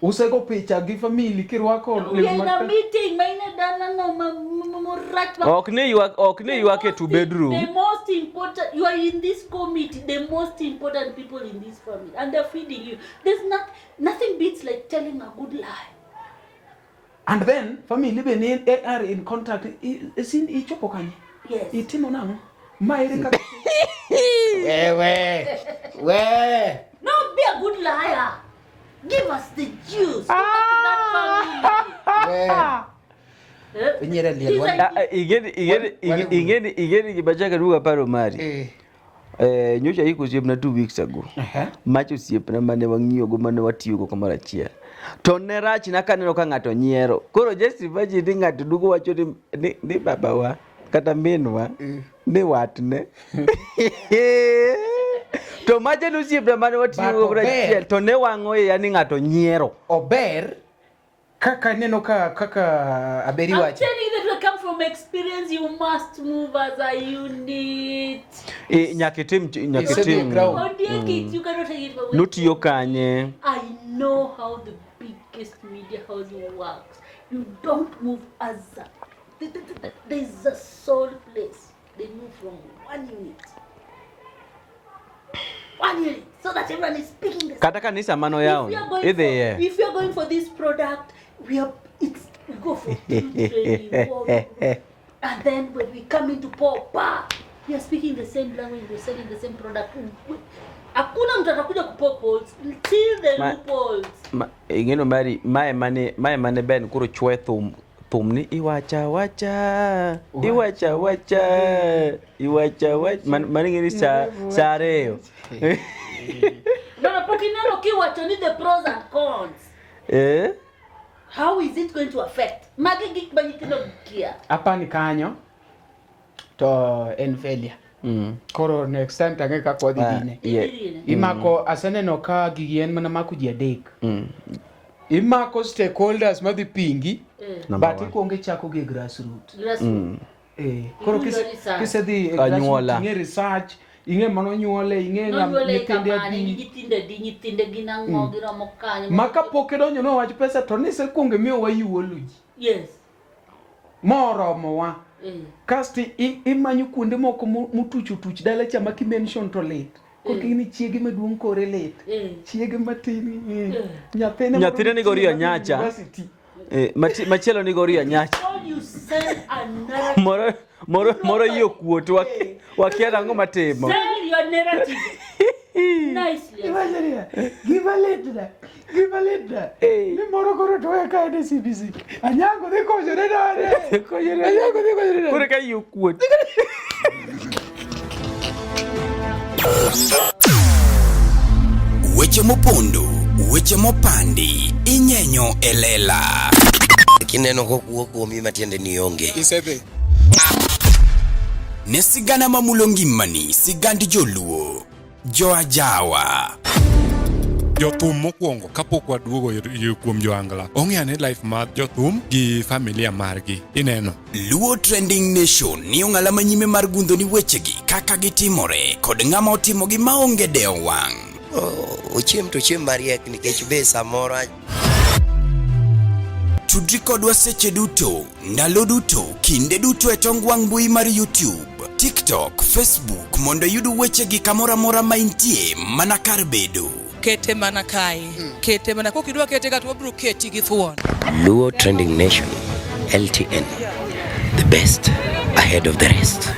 Speaker 5: Usego picha gi family kirwako
Speaker 7: We are
Speaker 5: lewni
Speaker 7: in a
Speaker 5: mag-
Speaker 7: meeting. Maina dana no ma- ma- ma- ma- ma-
Speaker 6: Ok ni ywak ok ni ywak e two bedroom.
Speaker 7: The most important, you are in this committee, the most important people in this family, and they're feeding you. There's not nothing beats like telling a good lie.
Speaker 5: And then family be ni are in contact. Sin ichopo kanye?
Speaker 7: Yes.
Speaker 5: Itimo nang'o? Ma ere kaka Wewe. We.
Speaker 7: No, be a good liar. Give us the juice. Go back to that family.
Speaker 5: We. Inyiero e liel.
Speaker 6: Ah, ah, ing'eni ing'eni ing'eni ing'eni gima chaka duogo aparo mari. Eh, nyocha ayiko osiepna 2 weeks ago. Macha osiepna mane wang'iyogo mane watiyogo kamoro achiel. To ne rachna kaneno ka ng'ato nyiero. Koro just imagine ni ng'ato duogo wacho ni babawa kata minwa ni watne. To macha ne osiepna mane watiyogo
Speaker 5: But
Speaker 6: kamoro
Speaker 5: ober.
Speaker 6: achiel to ne wang'o iya ni ng'ato nyiero.
Speaker 5: Ober kaka neno ka kaka Aberi
Speaker 7: I'm
Speaker 5: wacho.
Speaker 7: telling you that we come from experience. You must move as a unit.
Speaker 6: Eh, nyaka itim nyaka
Speaker 5: Isedhi e
Speaker 6: itim.
Speaker 5: ground.
Speaker 7: Ondiek, you cannot take it away.
Speaker 6: Notiyo kanye.
Speaker 7: I know how the biggest media house works. You don't move as a. There's a sole place. They move from one unit. One unit. So that everyone is speaking the same.
Speaker 6: Kata kanisa mano
Speaker 7: If
Speaker 6: yawo
Speaker 7: we are going
Speaker 6: idhiye.
Speaker 7: for, if we are going for this product, we are it's we go for 2, 3, 4, and then when we come into pop, we are speaking the same language, we're selling the same product. Hakuna mtu atakuja kupop holes till the loopholes.
Speaker 6: Ing'eno mari mae mane mae mane Ben koro chwe thum thum ni iwacha wacha iwacha wacha iwacha wacha mano ing'e ni sa 2.
Speaker 7: No, pok ineno kiwacho ni the pros and cons.
Speaker 6: Eh?
Speaker 7: How is it going to affect? Magi gik ma nyithindo kia.
Speaker 5: Apani kanyo to en failure. Koro next time tang'e kaka wadhi
Speaker 6: Ah,
Speaker 5: gine.
Speaker 6: yeah.
Speaker 5: Imako aseneno ka gigi en mana mako ji adek. Imako stakeholders madhi pingi
Speaker 6: Number
Speaker 5: but
Speaker 6: one.
Speaker 5: ikuongo ichako gi grassroot.
Speaker 7: Grassroot.
Speaker 5: Eh, koro
Speaker 7: Iyudo research.
Speaker 5: kisedhi e
Speaker 6: Anyuola.
Speaker 5: grassroot ing'e research, ing'e manonyuole, ing'e ng'am
Speaker 7: Nonyuole
Speaker 5: nyithinde
Speaker 7: kamane,
Speaker 5: adi.
Speaker 7: nyithinde di, nyithinde gin ang'o, giromo kanyo.
Speaker 5: Ma kapok idonjo nowach pesa to nisekuongo imiyowa eulogy
Speaker 7: Yes.
Speaker 5: moromowa. Kasto imanyo kuonde moko motuch otuch dala cha ma kimention to lit. Korka ni chiege maduong' kore lit. Chiege matin nyathine moro
Speaker 6: Nyathine nigo Rio
Speaker 5: nitie madhi
Speaker 6: Nyacha.
Speaker 5: university.
Speaker 6: Eh, machielo nigo Rio Nyacha.
Speaker 7: All you sell a narrative.
Speaker 6: Moro yie okuot wakia nang'o matimo.
Speaker 7: Sell your narrative nicely.
Speaker 5: Imagine niya, gima litna, gima litna. Ni moro koro to we ka en e CBC. Anyango dhi konyore nade? Anyango dhi konyore nade?
Speaker 6: Koro ka yie okuot.
Speaker 1: Weche mopondo, weche mopandi, inyenyo e lela.
Speaker 4: Kineno kokuo kuomi matiende ni onge.
Speaker 9: Isedhi.
Speaker 1: Ne sigana mamulo ngimani, sigand joluo, joajawa.
Speaker 9: Jothum mokwongo kapok waduogo kuom joangla ong'e ane life mar jothum gi familia margi ineno.
Speaker 1: Luo Trending Nation ni ong'ala manyime mar gundho ni wechegi kaka gitimore kod ng'ama otimogi maonge dewo wang'.
Speaker 4: Ochiem to ochiem mariek nikech be samoro
Speaker 1: Tudri kodwa seche duto, ndalo duto, kinde duto e tong wang' mbui mar YouTube, TikTok, Facebook mondo iyud wechegi kamoro amora ma intie mana kar bedo.
Speaker 10: Kete mana kae. Kete mana kok idwa kete ka to wabiro keti gi thuon.
Speaker 4: Luo Trending Nation, LTN, the best ahead of the rest.